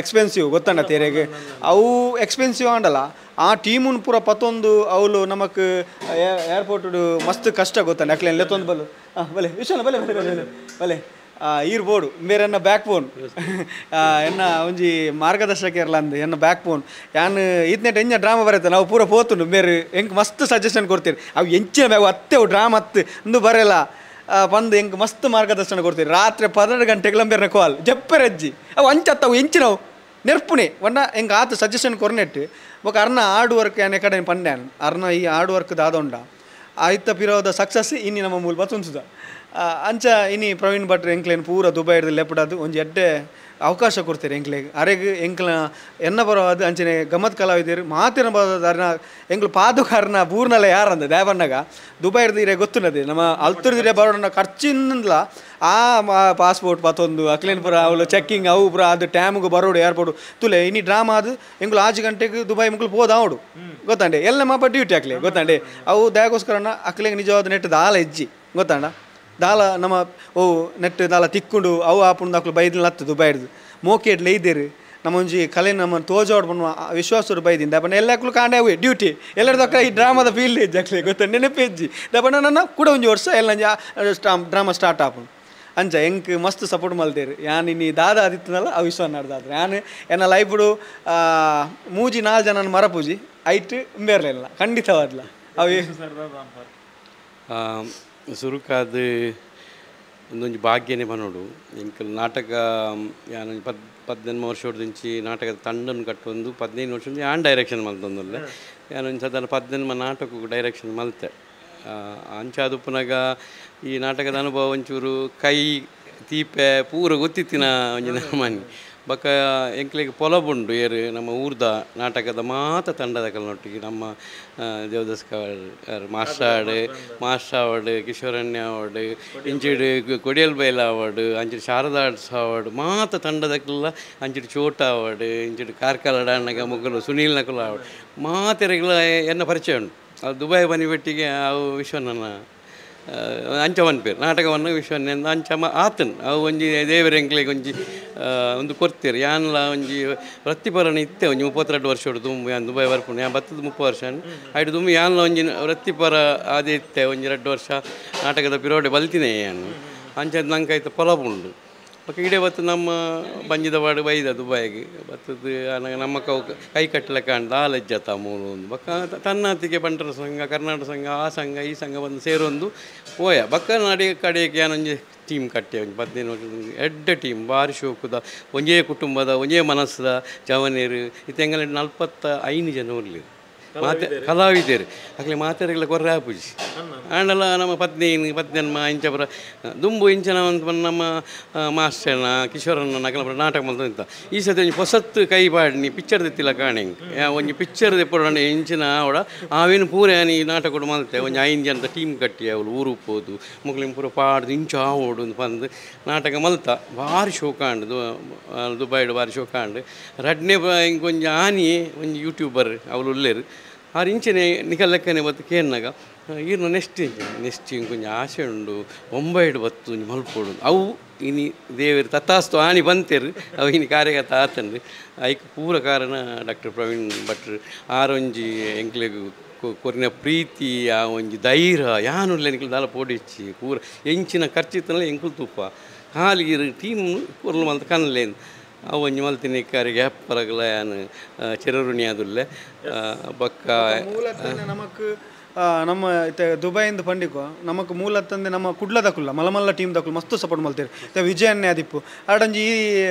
A: ಎಕ್ಸ್ಪೆನ್ಸಿವ್ ಗೊತ್ತಂಡ ತೇರೆಗೆ ಅವು ಎಕ್ಸ್ಪೆನ್ಸಿವ್ ಆಂಡಲ್ಲ ಆ ಟೀಮುನ್ ಪೂರ ಪತ್ತೊಂದು ಅವಳು ನಮಕ್ ಏರ್ಪೋರ್ಟ್ ಮಸ್ತ್ ಕಷ್ಟ ಗೊತ್ತಂಡ ಅಕ್ಲೇನು ಲೆತ್ತೊಂದು ಬಲ್ಲು ಹಾಂ ಬಲೆ ವಿಶ್ವನ ಬಲೆ ಬಲೆ ಬಲೆ ಬಲೆ ಈರ್ ಬೋರ್ಡು ಬೇರೆ ಎನ್ನ ಬ್ಯಾಕ್ ಬೋನ್ ಎನ್ನ ಒಂಜಿ ಮಾರ್ಗದರ್ಶಕ ಇರಲ್ಲ ಅಂದು ಎನ್ನ ಬ್ಯಾಕ್ ಬೋನ್ ಯಾನ್ ಈತ್ನೆಟ್ ಎಂಜ ಡ್ರಾಮಾ ಬರುತ್ತೆ ನಾವು ಪೂರ ಪೋತುಂಡು ಬೇರೆ ಎಂಕ್ ಮಸ್ತ್ ಸಜೆಷನ್ ಕೊಡ್ತೀರಿ ಅವು ಎಂಚಿನ ಬ್ಯಾಗ್ ಅತ್ತೆ ಅವು ಡ್ರಾಮಾ ಅತ್ತು ಇಂದು ಬರಲ್ಲ ಬಂದು ಎಂಕ್ ಮಸ್ತ್ ಮಾರ್ಗದರ್ಶನ ಕೊಡ್ತೀರಿ ರಾತ್ರಿ 12 ಗಂಟೆಗೆ ಬೇರೆ ಕಾಲ್ ಜಪ್ಪೆರಜ್ಜಿ ಅವು ಅಂಚತ್ತು ಅವು ಎಂಚಿನವು ನೆರ್ಪುನೆ ವಣ್ಣ ಎಂಕ್ ಆತ ಸಜೆಷನ್ ಕೊರ್ನೆಟ್ಟು ಬೊಕ ಅರ್ನ ಹಾರ್ಡ್ ವರ್ಕ್ ಯಾನ್ ಕಡೆ ಪಂಡ್ಯಾನ್ ಅರ್ನ ಈ ಹಾರ್ಡ್ ವರ್ಕ್ ದಾದೊಂಡ ಆಯ್ತ ಪಿರೋದ ಸಕ್ಸಸ್ ಇನ್ನಿ ನಮ್ಮ ಮೂಲ ಬತ್ತುಂಚುದ ಅಂಚ ಇನಿ ಪ್ರವೀಣ್ ಭಟ್ರು ಎಂಕ್ಲೇನು ಪೂರ ದುಬೈ ಹಿಡ್ದು ಲೆಪ್ಪಡದು ಒಂಜಿ ಎಡ್ಡೆ ಅವಕಾಶ ಕೊಡ್ತೀರಿ ಎಂಕ್ಲೆಗ್ ಅರೆಗ್ ಎಂಕ್ಲ ಎನ್ನ ಬರೋದು ಅಂಚನೆ ಗಮ್ಮತ್ ಕಲಾವಿದರು ಮಾತಿನ ಬರೋದು ಅರ್ನ ಎಂಕ್ಲು ಪಾದುಕಾರನ ಬೂರ್ನಲ್ಲ ಯಾರಂದ ದ್ಯಾಬಣ್ಣಗ ದುಬೈ ಹಿಡ್ದು ಇರೇ ಗೊತ್ತುನ್ನದೆ ನಮ್ಮ ಅಲ್ತುರ್ದಿರೆ ಬರೋಣ ಖರ್ಚಿಂದಲ ಆ ಪಾಸ್ಪೋರ್ಟ್ ಪತ್ತೊಂದು ಅಕ್ಲೇನ್ ಪೂರ ಅವಳು ಚೆಕ್ಕಿಂಗ್ ಅವು ಪೂರ ಅದು ಟ್ಯಾಮ್ಗೆ ಬರೋಡು ಏರ್ಪೋರ್ಟ್ ತುಲೆ ಇನಿ ಡ್ರಾಮಾ ಅದು ಎಂಕ್ಲು 5 ಗಂಟೆಗೆ ದುಬೈ ಮುಕ್ಳು ಪೋದ ಅವಡು ಗೊತ್ತಂಡೆ ಎಲ್ಲ ಮಾಪ ಡ್ಯೂಟಿ ಹಾಕ್ಲೆ ಗೊತ್ತಂಡೆ ಅವು ದಯಗೋಸ್ಕರನ ಅಕ್ಲೆಗೆ ನಿಜವಾದ ನೆಟ್ಟು ದಾಲ ಹೆಜ್ಜಿ ಗೊತ್ತಂಡ ದಾಲ ನಮ್ಮ ಓ ನೆಟ್ಟು ದಾಲ ತಿಕ್ಕೊಂಡು ಅವು ಆಪುಂಡು ಅಕ್ಲು ಬೈದಿಲ್ಲ ಹತ್ತು ದುಬೈ ಹಿಡ್ದು ಮೋಕೆಡ್ ಲೈದೇರು ನಮ್ಮ ಒಂಜಿ ಕಲೆ ನಮ್ಮ ತೋಜೋಡ್ ಬಣ್ಣ ವಿಶ್ವಾಸರು ಬೈದಿಂದ ದಪ್ಪಣ್ಣ ಎಲ್ಲ ಕಾಂಡೆ ಅವೆ ಡ್ಯೂಟಿ ಎಲ್ಲರದಕ್ಕ ಈ ಡ್ರಾಮಾದ ಫೀಲ್ಡ್ ಹೆಜ್ಜಿ ಅಕ್ಲೆ ಗೊತ್ತ ನೆನಪು ಹೆಜ್ಜಿ ದಪ್ಪಣ್ಣ ನನ್ನ ಕೂಡ ಒಂಜಿ ವರ್ಷ ಎಲ್ಲ ಡ್ರಾಮಾ ಸ್ಟಾರ್ಟ್ ಆಪುಂಡು ಅಂಚ ಎಂಕ್ ಮಸ್ತ್ ಸಪೋರ್ಟ್ ಮಲ್ತೇರು ಯಾನ್ ಇನ್ನಿ ದಾದ ಆದಿತ್ತನಲ್ಲ ಆ ವಿಶ್ವ ನಾಡ್ದಾದ್ರೆ ಯಾನ್ ಎನ್ನ ಲೈಫುಡು 3 4 ಜನ ಮರಪೂಜಿ ಐಟ್ ಬೇರ್ಲಿಲ್ಲ ಖಂಡಿತವಾದ್ಲ ಅವು
B: ಸುರುಕಾದ ಒಂದೊಂಜಿ ಭಾಗ್ಯನೇ ಬನ್ನೋಡು ಎಂಕಲ್ ನಾಟಕ ಯಾನ್ 18 ವರ್ಷದಿಂಚಿ ನಾಟಕದ ತಂಡನ್ನು ಕಟ್ಟೊಂದು 15 ವರ್ಷ ಯಾನ್ ಡೈರೆಕ್ಷನ್ ಮಲ್ತೊಂದುಲ್ಲೆ ಯಾನೊಂಜಿ ಸಾಧಾರಣ 18 ನಾಟಕಕ್ಕೆ ಡೈರೆಕ್ಷನ್ ಮಲ್ತೆ ಅಂಚಾದುಪ್ಪುನಗ ಈ ನಾಟಕದ ಅನುಭವ ಒಂಚೂರು ಕೈ ತೀಪೆ ಪೂರ ಗೊತ್ತಿತ್ತಿನ ಒಂಜಿ ನಮನಿ ಬೊಕ್ಕ ಎಂಕ್ಲೆಗ್ ಪೊಲಬುಂಡು ಏರು ನಮ್ಮ ಊರ್ದ ನಾಟಕದ ಮಾತ ತಂಡದ ಕಲ್ನೊಟ್ಟಿಗೆ ನಮ್ಮ ದೇವದಾಸ್ ಮಾಸ್ಟಾಡ್ ಮಾಸ್ಟಾವಡ್ ಕಿಶೋರಣ್ಯ ಅವಾರ್ಡ್ ಇಂಚಿಡ್ ಕೊಡಿಯಲ್ ಬೈಲ ಅವಾರ್ಡ್ ಅಂಚಿಡ್ ಶಾರದಾ ಆರ್ಟ್ಸ್ ಅವಾರ್ಡ್ ಮಾತ ತಂಡದಕ್ಲೆಲ ಅಂಚಿಡ್ ಚೋಟ ಅವಾರ್ಡ್ ಇಂಚಿಡ್ ಕಾರ್ಕಳ ಅಣ್ಣಗ ಮೊಗಲು ಸುನೀಲ್ ನಕುಲ ಅವಾರ್ಡ್ ಮಾತೆರೆಗ್ಲ ಎನ್ನ ಪರಿಚಯ ಉಂಟು. ಅದು ದುಬೈ ಬನಿಬೆಟ್ಟಿಗೆ ಅವು ವಿಶ್ವನನ್ನ ಅಂಚ ಪನ್ಪೆರ್ ನಾಟಕವನ್ನು ವಿಶ್ವನ್ನೆಂದು ಅಂಚ ಆತನ್ ಅವು ಒಂಜಿ ದೇವರೆಂಕ್ಲೆಗ್ ಒಂಜಿ ಒಂದು ಕೊರ್ತೆರ್ ಯಾನ್ಲ ಒಂಜಿ ವೃತ್ತಿಪರನ ಇತ್ತೆ ಒಂಜಿ 32 ವರ್ಷೊಡು ದುಂಬು ಯಾನ್ ದುಬೈ ಬರ್ಪುಂಡು ಯಾನ್ ಬತ್ತದ 30 ವರ್ಷ ಐಟ್ ದುಂಬು ಯಾನ್ಲ ಒಂಜಿ ವೃತ್ತಿಪರ ಆದೇ ಇತ್ತೆ ಒಂಜಿ 2 ವರ್ಷ ನಾಟಕದ ಪಿರೋಡೆ ಬಲ್ತಿನೇ ಯಾನ್ ಅಂಚ ನಂಗೆ ಐತ ಪೊಲಬುಂಡು. ಬೊಕ್ಕ ಇಡೆ ಬತ್ತು ನಮ್ಮ ಬಂಜಿದ ಪಾಡು ಬೈದ ದುಬೈಗೆ ಬತ್ತದ ನಮ್ಮ ಕೌ ಕೈ ಕಟ್ಟಲೆಕ್ಕ ಅಂಡ ಆ ಲಜ್ಜತ ಮೂಲು ಒಂದು ಬೊಕ್ಕ ತನ್ನಾತಿಗೆ ಬಂಟರ ಸಂಘ ಕರ್ನಾಟಕ ಸಂಘ ಆ ಸಂಘ ಈ ಸಂಘ ಬಂದು ಸೇರೊಂದು ಪೋಯ ಬೊಕ್ಕ ನಡಿ ಕಡೆಗೆ ಯಾನೊಂಜಿ ಟೀಮ್ ಕಟ್ಟೆ ಒಂಜಿ 15 ವರ್ಷ ಎಡ್ಡೆ ಟೀಮ್ ಭಾರಿ ಶೋಕುದ ಒಂಜೇ ಕುಟುಂಬದ ಒಂಜೇ ಮನಸ್ಸುದ ಜವನೇರು ಇತ್ತೆ ಎಂಗಲ 45 ಜನ ಉಲ್ಲೆರ್ ಮಾತೆ ಕಲಾವಿದರು ಅಕ್ಲೆ ಮಾತೆರೆಗ್ಲ ಕೊರ್ರೆ ಆಪುಜಿ ಆಂಡಲ ನಮ್ಮ 15 18 ಇಂಚ ಪೂರ ದುಂಬು ಇಂಚಿನ ಒಂದು ನಮ್ಮ ಮಾಸ್ಟರ್ನ ಕಿಶೋರನ್ನ ನಕಲ ಪೂರ ನಾಟಕ ಮಲ್ತೊಂದಿತ್ತ ಈ ಸತಿ ಒಂಜಿ ಪೊಸತ್ತು ಕೈ ಪಾಡ್ನಿ ಪಿಕ್ಚರ್ ದೆತ್ತಿಲ್ಲ ಕಾಣೆಂಗ್ ಒಂಜಿ ಪಿಕ್ಚರ್ ದೆಪ್ಪೊಡು ಇಂಚಿನ ಆವಡ ಆವೇನು ಪೂರ ಯಾನ್ ಈ ನಾಟಕೊಡು ಮಲ್ತೆ ಒಂಜಿ 5 ಜನದ ಟೀಮ್ ಕಟ್ಟಿ ಅವಳು ಊರು ಪೋದು ಮೊಕ್ಲೆನ್ ಪೂರ ಪಾಡ್ದು ಇಂಚ ಆವೊಡು ಅಂದ್ ಪಂದ್ ನಾಟಕ ಮಲ್ತ ಭಾರಿ ಶೋಕ ಆಂಡ್ ದುಬೈಡ್ ಭಾರಿ ಶೋಕ ಆಂಡ್ ರಡ್ನೆ ಇಂಕೊಂಜಿ ಆನಿ ಒಂಜಿ ಯೂಟ್ಯೂಬರ್ ಅವಳು ಉಲ್ಲೆರ್ ಆರು ಇಂಚನೆ ನಿಕಲ್ ಲೆಕ್ಕನೆ ಬತ್ತು ಕೇನ್ನಗ ಈರ್ನ ನೆಕ್ಸ್ಟ್ ನೆಕ್ಸ್ಟ್ ಇಂಕೊಂಜಿ ಆಸೆ ಉಂಡು ಬೊಂಬೈಡ್ ಬತ್ತು ಒಂಜಿ ಮಲ್ಪೊಡು ಅವು ಇನಿ ದೇವೆರ್ ತಥಾಸ್ತು ಆನಿ ಬಂತೆರ್ ಅವು ಇನಿ ಕಾರ್ಯಗತ ಆತಂಡ್ ಐಕ್ ಪೂರ ಕಾರಣ ಡಾಕ್ಟರ್ ಪ್ರವೀಣ್ ಭಟ್ರು ಆರೊಂಜಿ ಎಂಕ್ಲೆಗ್ ಕೊರಿನ ಪ್ರೀತಿ ಆ ಒಂಜಿ ಧೈರ್ಯ ಯಾನುಲ್ಲೆ ನಿಕುಲು ದಾಲ ಪೋಡಿಚ್ಚಿ ಪೂರ ಎಂಚಿನ ಖರ್ಚಿತ್ತನಲ ಎಂಕುಲು ತೂಪ ಖಾಲಿ ಟೀಮ್ ಕೊರ್ಲು ಮಲ್ತ ಕನ್ಲೇನ್ ಅವು ಒಂಜಿ ಮಲ್ತಿನ ಕಾರಿಗೆ ಹಪ್ಪರಗಲ ಯಾನ್ ಚಿರಋಣಿ ಆದುಲ್ಲೆ ಬೊಕ್ಕ
A: ಮೂಲತಃ ನಮಕ್ ನಮ್ಮ ಇತ್ತೆ ದುಬೈಯಿಂದ ಪಂಡಿಕೋ ನಮಕ್ ಮೂಲತಂದೆ ನಮ್ಮ ಕುಡ್ಲದಕುಲ್ಲ ಮಲ್ಲ ಮಲ್ಲ ಟೀಮ್ ದಕುಲು ಮಸ್ತ್ ಸಪೋರ್ಟ್ ಮಲ್ತೇರು ಇತ್ತೆ ವಿಜಯನ್ನೇ ಆದಿಪ್ಪು ಆಡೊಂಜಿ ಈ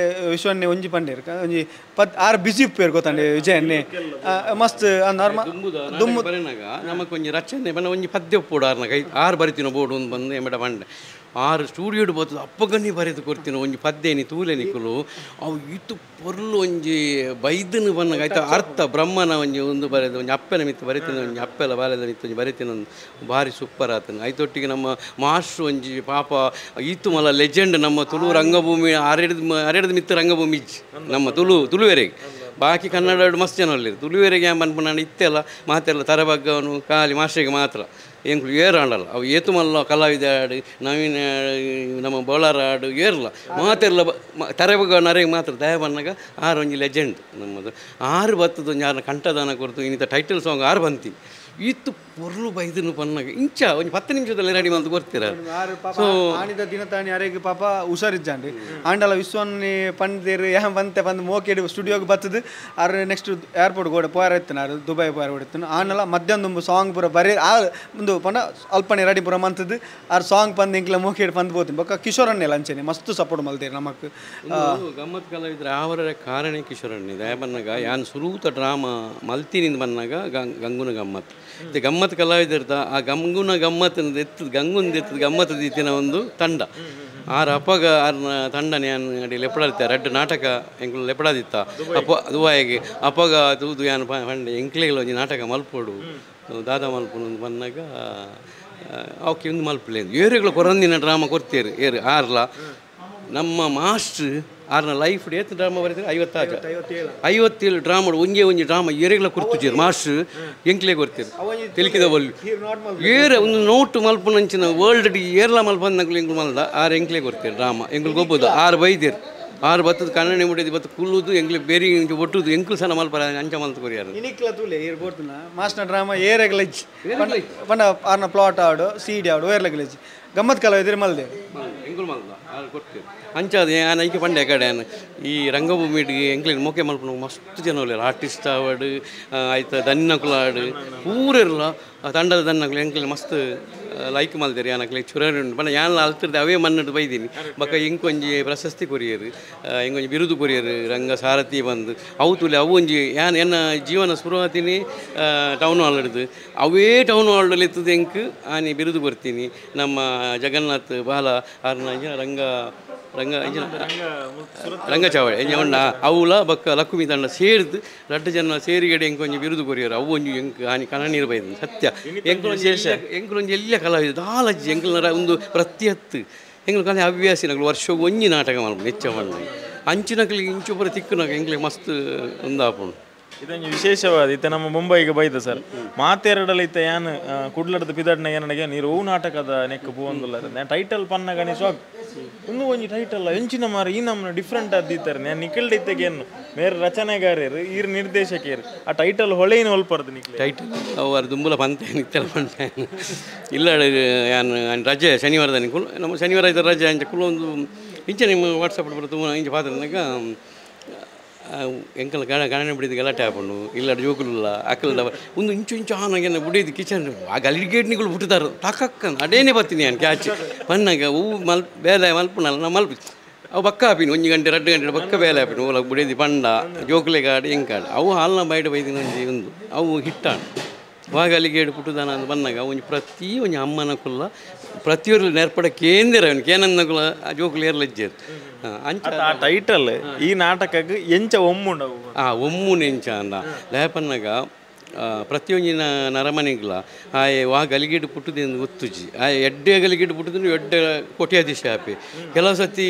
A: ವಿಶ್ವನ್ನೇ ಒಂಜಿ ಪಂಡೇರು ಒಂಜಿ ಆರು ಬಿಸಿ ಉಪ್ಪೇರು ಗೊತ್ತಂಡೆ ವಿಜಯನ್ನೇ ಮಸ್ತ್
B: ದುಂಬು ಬರೆನಾಗ ನಮಕ್ ಒಂಜಿ ರಚನೆ ಬಣ್ಣ ಒಂಜಿ ಪದ್ಯ ಒಪ್ಪೋಡು ಆರ್ನ ಕೈ ಆರು ಬರಿತಿನ ಬೋರ್ಡು ಒಂದು ಬಂದು ಎಂಬಡ ಪಂಡೆ ಆರು ಸ್ಟೂಡಿಯೋಡು ಬರ್ತದೆ ಅಪ್ಪಗನ್ನಿ ಬರೆದು ಕೊಡ್ತೀನಿ ಒಂಜಿ ಪದ್ಯ ತೂಲೆ ನಿಕುಲು ಅವು ಇತ್ತು ಪೊರ್ಲು ಒಂಜಿ ಬೈದನು ಬನ್ನಾಗ ಆಯ್ತು ಅರ್ಥ ಬ್ರಹ್ಮನ ಒಂಜಿ ಒಂದು ಬರೆದು ಒಂಜಿ ಅಪ್ಪನ ಮಿತ್ತು ಬರಿತೀನಿ ಒಂಜಿ ಅಪ್ಪೆಲ್ಲ ಬಾಲ್ಯದ ಮಿತ್ತು ಒಂಜಿ ಬರಿತೀನಿ ಒಂದು ಭಾರಿ ಸೂಪರ್ ಆತನ ಐತೊಟ್ಟಿಗೆ ನಮ್ಮ ಮಾಸ್ಟ್ರು ಒಂಜಿ ಪಾಪ ಇತ್ತು ಮಲ್ಲ ಲೆಜೆಂಡ್ ನಮ್ಮ ತುಳು ರಂಗಭೂಮಿ ಅರೆಡ್ದು ಮಿತ್ತು ರಂಗಭೂಮಿ ಇಜ್ಜಿ ನಮ್ಮ ತುಳು ತುಳುವೆರೆಗೆ ಬಾಕಿ ಕನ್ನಡ ಮಸ್ತ್ ಜನ ಅಲ್ಲಿ ತುಳುವೆರೆಗೆ ಏನ್ ಪನ್ಪುನ ಇತ್ತೆಲ್ಲ ಮಾತೆಲ್ಲ ತರಬಗ್ಗವನು ಖಾಲಿ ಮಾಸ್ಟ್ರಿಗೆ ಮಾತ್ರ ಎಂಕುಲು ಏರಾಂಡಲ್ಲ ಅವು ಏತು ಮಲ್ಲ ಕಲಾವಿದ ಆಡು ನವೀನ ನಮ್ಮ ಬೌಲರ್ ಆಡು ಏರ್ಲ ಮಾತೆಲ್ಲ ತರಬಗ್ಗ ನರೆಗೆ ಮಾತ್ರ ದಯ ಬನ್ನಾಗ ಆರು ಒಂಜಿ ಲೆಜೆಂಡ್ ನಮ್ಮದು ಆರು ಬತ್ತದ ಒಂಜಿ ಆರನ ಕಂಠದಾನ ಕೊರ್ತು ಇನ್ನಿತ ಟೈಟಲ್ ಸಾಂಗ್ ಆರು ಬಂತಿ ಇತ್ತು ಪೊರ್ಲು ಬೈದನು ಪನ್ನಾಗ ಇಂಚ ಒಂಜಿ 10 ನಿಮಿಷದಲ್ಲಿ ರೆಡಿ ಮಂತ್ ಕೊರ್ತೀರ.
A: ಸೊ ಆನಿದ ದಿನ ತಾನಿ ಅರೆಗ್ ಪಾಪ ಹುಷಾರಿಜ್ಜಾಂಡಿ ಆಂಡಲ ವಿಶ್ವನ್ನಿ ಪಂದೇರು ಯಾನ್ ಬಂತೆ ಬಂದು ಮೋಕೆಡ್ ಸ್ಟುಡಿಯೋಗೆ ಬತ್ತದು ಆರು ನೆಕ್ಸ್ಟ್ ಏರ್ಪೋರ್ಟ್ ಗೋಡೆ ಪೋಯರ ಇತ್ತನ ಆರು ದುಬೈ ಪೋಯರ ಓಡಿತ್ತನು ಆನಲ ಮಧ್ಯಾಹ್ನ ದುಂಬು ಸಾಂಗ್ ಪೂರ ಬರೀ ಆ ಒಂದು ಪಂಡ ಅಲ್ಪನೆ ರೆಡಿ ಪೂರ ಮಂತದ್ದು ಆರು ಸಾಂಗ್ ಪಂದ್ ಇಂಕ್ಲ ಮೋಕೆಡ್ ಪಂದ್ ಪೋತೀನಿ ಬೊಕ್ಕ ಕಿಶೋರನ್ನೆಲ್ಲ ಅಂಚೆನೆ ಮಸ್ತ್ ಸಪೋರ್ಟ್ ಮಲ್ತೇರು ನಮಕ್
B: ಗಮ್ಮತ್ ಕಲಾವಿದ್ರ ಆವರ ಕಾರಣ ಕಿಶೋರಣ್ಣಿ ದಯ ಬನ್ನಾಗ ಯಾನ್ ಸುರೂತ ಡ್ರಾಮಾ ಮಲ್ತಿನಿಂದ ಬನ್ನಾಗ ಗಂಗುನ ಗಮ್ಮತ್ ಇದು ಗಮ್ಮತ್ ಕಲಾವಿದರ್ದ ಆ ಗಂಗುನ ಗಮ್ಮತ್ ಎತ್ತದ ಗಂಗುಂದ ಎತ್ತದ ಗಮ್ಮತ್ ದೀತಿನ ಒಂದು ತಂಡ ಆರ್ ಅಪ್ಪಗ ಆರ್ನ ತಂಡನೆ ಯಾನ್ ಅಡಿ ಲೆಪಡಾದಿತ್ತ ರಡ್ಡ್ ನಾಟಕ ಎಂಕುಲು ಲೆಪಡಾದಿತ್ತ ಅಪ್ಪ ದುಬಾಯಿಗೆ ಅಪ್ಪಗ ತೂದು ಯಾನ್ ಪಂಡೆ ಎಂಕ್ಲೆಗ್ಲ ಒಂಜಿ ನಾಟಕ ಮಲ್ಪೊಡು ದಾದಾ ಮಲ್ಪುನು ಬನ್ನಾಗ ಅವಕ್ಕೆ ಒಂದು ಮಲ್ಪಲೆ ಏರುಗಳ ಕೊರಂದಿನ ಡ್ರಾಮಾ ಕೊರ್ತೀರು ಏರು ಆರ್ಲ ನಮ್ಮ ಮಾಸ್ಟ್ರ್ ಆರ್ನ ಲೈಫ್ ಏತ್ ಡ್ರಾಮಾ ಬರೀತಾರೆ 56 57 ಡ್ರಾಮಾ ಒಂಜೇ ಒಂಜಿ ಡ್ರಾಮಾ ಏರೆಗ್ಲ ಕೊರ್ತುಜೇರು ಮಾಸ್ಟ್ರ್ ಎಂಕ್ಲೆ ಕೊರ್ತೀರು ತೆಲಿಕಿದ ಬಲ್ಲು ಏರ ಒಂದು ನೋಟ್ ಮಲ್ಪುನಂಚಿನ ವರ್ಲ್ಡ್ ಡಿ ಏರ್ಲ ಮಲ್ಪಂದಕ್ಲು ಎಂಕ್ಲು ಮಲ್ದ ಆರು ಎಂಕ್ಲೆ ಕೊರ್ತೀರು ಡ್ರಾಮಾ ಎಂಕ್ಲು ಗೊಬ್ಬುದು ಆರು ಬೈದೇರು ಆರು ಬತ್ತದ ಕನ್ನಡಿ ಮುಡಿದು ಬತ್ತು ಕುಲ್ಲುದು ಎಂಕ್ಲು ಬೇರೆ ಇಂಚ ಒಟ್ಟುದು ಎಂಕ್ಲು ಸಣ್ಣ ಮಲ್ಪರ ಅಂಚ ಮಲ್ತು ಕೊರಿಯಾರು
A: ಇನಿಕ್ಲ ತೂಲೆ ಏರ್ ಬೋರ್ತುನ ಮಾಸ್ಟರ್ ಡ್ರಾಮಾ ಏರೆಗ್ಲಜ್ ಪಂಡ ಆರ್ನ ಪ್ಲಾಟ್ ಆಡು ಸಿ ಡಿ ಆಡು ಏರ್ಲಗ್ಲಜ್ ಗಮ್ಮತ್ ಕಲಾವಿದರು ಮಲ್ದೆ
B: ಎಂಕುಲು ಮಲ್ದ ಆರು ಕೊಡ್ತೀರು ಅಂಚಾದ ಯಾನ್ ಐಕೆ ಪಂಡೆ ಕಡೆ ಯಾನ್ ಈ ರಂಗಭೂಮಿ ಎಂಕ್ಲೆಗ್ ಮೋಕೆ ಮಲ್ಪುನ ಮಸ್ತ್ ಜನ ಉಲ್ಲೆರ್ ಆರ್ಟಿಸ್ಟ್ ಆವಡ್ ಆಯ್ತ ದನ್ನಕುಲು ಆಡು ಪೂರೆರ್ಲ ತಂಡದ ದನ್ನಕುಲು ಎಂಕ್ಲೆಗ್ ಮಸ್ತ್ ಲೈಕ್ ಮಲ್ದೇರಿ ಯಾನಕ್ಲೆ ಚುರನ್ ಪಂಡ ಯಾನ್ಲ ಅಲ್ತಿರ್ದೆ ಅವೇ ಮಣ್ಣು ಬೈದೀನಿ ಬೊಕ ಇಂಕೊಂಜಿ ಪ್ರಶಸ್ತಿ ಕೊರಿಯರು ಇಂಕೊಂಜಿ ಬಿರುದು ಕೊರಿಯರು ರಂಗ ಸಾರಥಿ ಬಂದು ಅವು ತುಲೆ ಅವು ಒಂಜಿ ಯಾನ್ ಎನ್ನ ಜೀವನ ಶುರುವಾತಿನಿ ಟೌನ್ ಹಾಲ್ ಹಿಡ್ದು ಅವೇ ಟೌನ್ ಹಾಲ್ ಇತ್ತದ ಎಂಕ್ ಆನಿ ಬಿರುದು ಕೊರ್ತೀನಿ ನಮ್ಮ ಜಗನ್ನಾಥ್ ಬಾಲ ಆರ್ನ ರಂಗ ರಂಗ ರಂಗ ಚಾವಡಿ ಎಂಜ ಅವುಲ ಬಕ್ಕ ಲಕ್ಕುಮಿ ತಂಡ ಸೇರ್ದು ರಡ್ಡು ಜನ ಸೇರಿಗಡೆ ಎಂಕೊಂಜಿ ಬಿರುದು ಕೊರಿಯರು ಅವು ಒಂಜಿ ಎಂಕ್ ಆನಿ ಕಣನೀರು ಬೈದು ಸತ್ಯ ಎಂಕುಲೊಂಜಿ ಎಂಕುಲೊಂಜಿ ಎಲ್ಲ ಕಲಾವಿದ ದಾಲಜ್ಜಿ ಎಂಕುಲರ ಒಂದು ಪ್ರತಿ ಹತ್ತು ಎಂಗ್ಲು ಕಲೆ ಹವ್ಯಾಸಿ ನಕಲು ವರ್ಷ ಒಂಜಿ ನಾಟಕ ಮಲ್ಪುಂಡು ಹೆಚ್ಚ ಮಣ್ಣು ಅಂಚಿನಕ್ಲಿಗೆ ಇಂಚು ಪೂರ ತಿಕ್ಕುನಾಗ ಎಂಕ್ಲಿಗೆ ಮಸ್ತ್ ಒಂದಾಪುಂಡು.
H: ಇದೊಂದು ವಿಶೇಷವಾದ ಇತ್ತೆ ನಮ್ಮ ಮುಂಬೈಗೆ ಬೈದ ಸರ್ ಮಾತೆರಡಲ ಇತ್ತೆ ಯಾನ್ ಕುಡ್ಲಡ್ದ ಪಿದಡ್ನ ಏನಗೆ ನೀರು ಹೂ ನಾಟಕದ ನೆಕ್ ಪೂವೊಂದುಲ್ಲ ಟೈಟಲ್ ಪನ್ನ ಗಣೇಶ್ ಒಂದು ಒಂಜಿ ಟೈಟಲ್ ಎಂಚಿನ ಮಾರ ಈ ನಮ್ಮನ್ನ ಡಿಫ್ರೆಂಟ್ ಅದ್ದಿತ್ತಾರೆ ನಾನು ನಿಖಿಲ್ಡ್ ಇತ್ತೆಗೆ ಏನು ಮೇರೆ ರಚನೆಗಾರರು ಈರ್ ನಿರ್ದೇಶಕರು ಆ ಟೈಟಲ್ ಹೊಳೆಯಿನ ಒಲ್ಪರ್ದು ನಿಖಿಲ್
B: ಟೈಟಲ್ ಅವರು ದುಂಬುಲ ಪಂತೆ ನಿತ್ಯಲ ಪಂತೆ ಇಲ್ಲ ಯಾನ್ ರಜೆ ಶನಿವಾರದ ನಿಕುಲು ನಮ್ಮ ಶನಿವಾರ ಇದ್ದ ರಜೆ ಅಂಚ ಕುಲೊಂದು ಇಂಚ ನಿಮ್ಮ ವಾಟ್ಸಪ್ ಬರ್ತದೆ ಇಂಚ ಪಾತ್ರ ಎಂಕಲ್ ಗಣ ಗಣನೆ ಬಿಡಿದ ಗಲಾಟೆ ಆಪುಂಡು ಇಲ್ಲ ಜೋಕುಲುಲ್ಲ ಅಕ್ಕಲ್ದ ಒಂದು ಇಂಚು ಇಂಚು ಆನಾಗೆನ ಬುಡಿದು ಕಿಚನ್ ಆ ಗಲಿಗೇಟ್ನಿಗಳು ಬಿಟ್ಟುದಾರು ತಕಕ್ಕ ಅಡೇನೆ ಬರ್ತೀನಿ ನಾನು ಕ್ಯಾಚ್ ಪನ್ನಾಗ ಹೂ ಮಲ್ ಬೇಲೆ ಮಲ್ಪುನಲ್ಲ ನಾ ಮಲ್ಪ ಅವು ಬಕ್ಕ ಆಪಿನಿ ಒಂಜಿ ಗಂಟೆ 2 ಗಂಟೆ ಬಕ್ಕ ಬೇಲೆ ಆಪಿನಿ ಓಲ ಬುಡಿದು ಪಂಡ ಜೋಕುಲೆ ಗಾಡಿ ಎಂಕಾಡು ಅವು ಹಾಲ್ನ ಬೈಡ ಬೈದಿನ ಒಂಜಿ ಒಂದು ಅವು ಹಿಟ್ಟಾಣ ವಾಗಲಿಗೇಡು ಪುಟ್ಟುದಾನ ಅಂದ್ ಬಂದಾಗ ಒಂಜಿ ಪ್ರತಿ ಒಂಜಿ ಅಮ್ಮನ ಕುಲ್ಲ ಪ್ರತಿಯೊರ್ಲು ನೆರ್ಪಡ ಕೇಂದ್ರ ಅವನು ಕೇನನ್ನ ಕುಲ್ಲ ಆ ಜೋಕುಲು ಏರ್ಲಜ್ಜೇರು ಅಂಚ
H: ಆ ಟೈಟಲ್ ಈ ನಾಟಕಕ್ಕೆ ಎಂಚ ಒಮ್ಮುಂಡು
B: ಆ ಒಮ್ಮುಂಡು ಎಂಚ ಅಂದ ಲೇಪನ್ನಾಗ ಪ್ರತಿಯೊಂಜಿನ ನರಮನೆಗ್ಲ ಆಯೆ ವಾ ಗಲಿಗೇಡು ಪುಟ್ಟುದೆಂದು ಗೊತ್ತುಜಿ ಆಯೆ ಎಡ್ಡೆ ಗಲಿಗೇಡು ಪುಟ್ಟುದು ಎಡ್ಡೆ ಕೋಟ್ಯಾಧೀಶ ಆಪೆ ಕೆಲವು ಸತಿ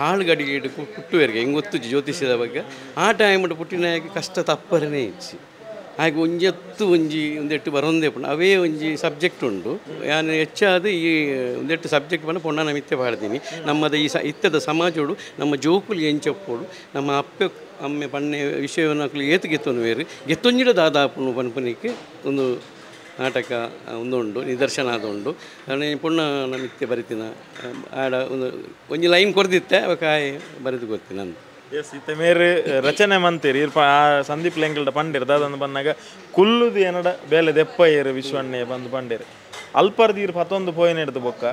B: ಹಾಳು ಗಡಿಗೇಡು ಪುಟ್ಟುವೆರ್ಗೆ ಹೆಂಗೆ ಗೊತ್ತುಜಿ ಜ್ಯೋತಿಷ್ಯದ ಬಗ್ಗೆ ಆ ಟೈಮ್ ಪುಟ್ಟಿನ ಕಷ್ಟ ತಪ್ಪರನೇ ಇಚ್ಚಿ ಹಾಗೆ ಒಂಜೆತ್ತು ಒಂಜಿ ಒಂದೆಟ್ಟು ಬರೊಂದೇ ಪುಂಡು ಅವೇ ಒಂಜಿ ಸಬ್ಜೆಕ್ಟ್ ಉಂಡು ಯಾನು ಹೆಚ್ಚಾದ ಈ ಒಂದೆಟ್ಟು ಸಬ್ಜೆಕ್ಟ್ ಪಂಡ ಪೊಣ್ಣನ ಮಿತ್ತೆ ಪಾಡ್ತೀನಿ ನಮ್ಮದ ಈ ಇತ್ತದ ಸಮಾಜೋಡು ನಮ್ಮ ಜೋಕುಲು ಎಂಚಪ್ಪೋಡು ನಮ್ಮ ಅಪ್ಪೆ ಅಮ್ಮೆ ಪಣ್ಣೆ ವಿಷಯವನ್ನು ಅಕ್ಲು ಏತು ಗೆತ್ತೊಂದು ಬೇರೆ ಗೆತ್ತೊಂಜಿಡ ದಾದಾಪುನು ಪನ್ಪನಿಕ್ಕೆ ಒಂದು ನಾಟಕ ಒಂದು ಉಂಡು ನಿದರ್ಶನ ಅದು ಉಂಡು ನಾನು ಪೊಣ್ಣ ಮಿತ್ತೆ ಬರಿತಿನ ಆಡ ಒಂದು ಒಂಜಿ ಲೈನ್ ಕೊರ್ದಿತ್ತೆ ಅವಾಗ ಬರೆದು ಗೊತ್ತಿ ನಾನು.
H: ಎಸ್ ಇತ್ತೆ ಮೇರೆ ರಚನೆ ಮಂತೀರಿ ಇರ್ಪ ಆ ಸಂದೀಪ್ ಲೆಂಗಲ್ಡ ಪಂಡಿರ್ ದಾದಂದು ಬಂದಾಗ ಕುಲ್ಲುದು ಏನಡ ಬೇಲೆ ದೆಪ್ಪಯ್ಯರು ವಿಶ್ವಣ್ಣೆ ಬಂದು ಪಂಡಿರು ಅಲ್ಪರ್ದು ಇರ್ ಪತ್ತೊಂದು ಪೋಯಿನ ಹಿಡ್ದು ಬೊಕ್ಕ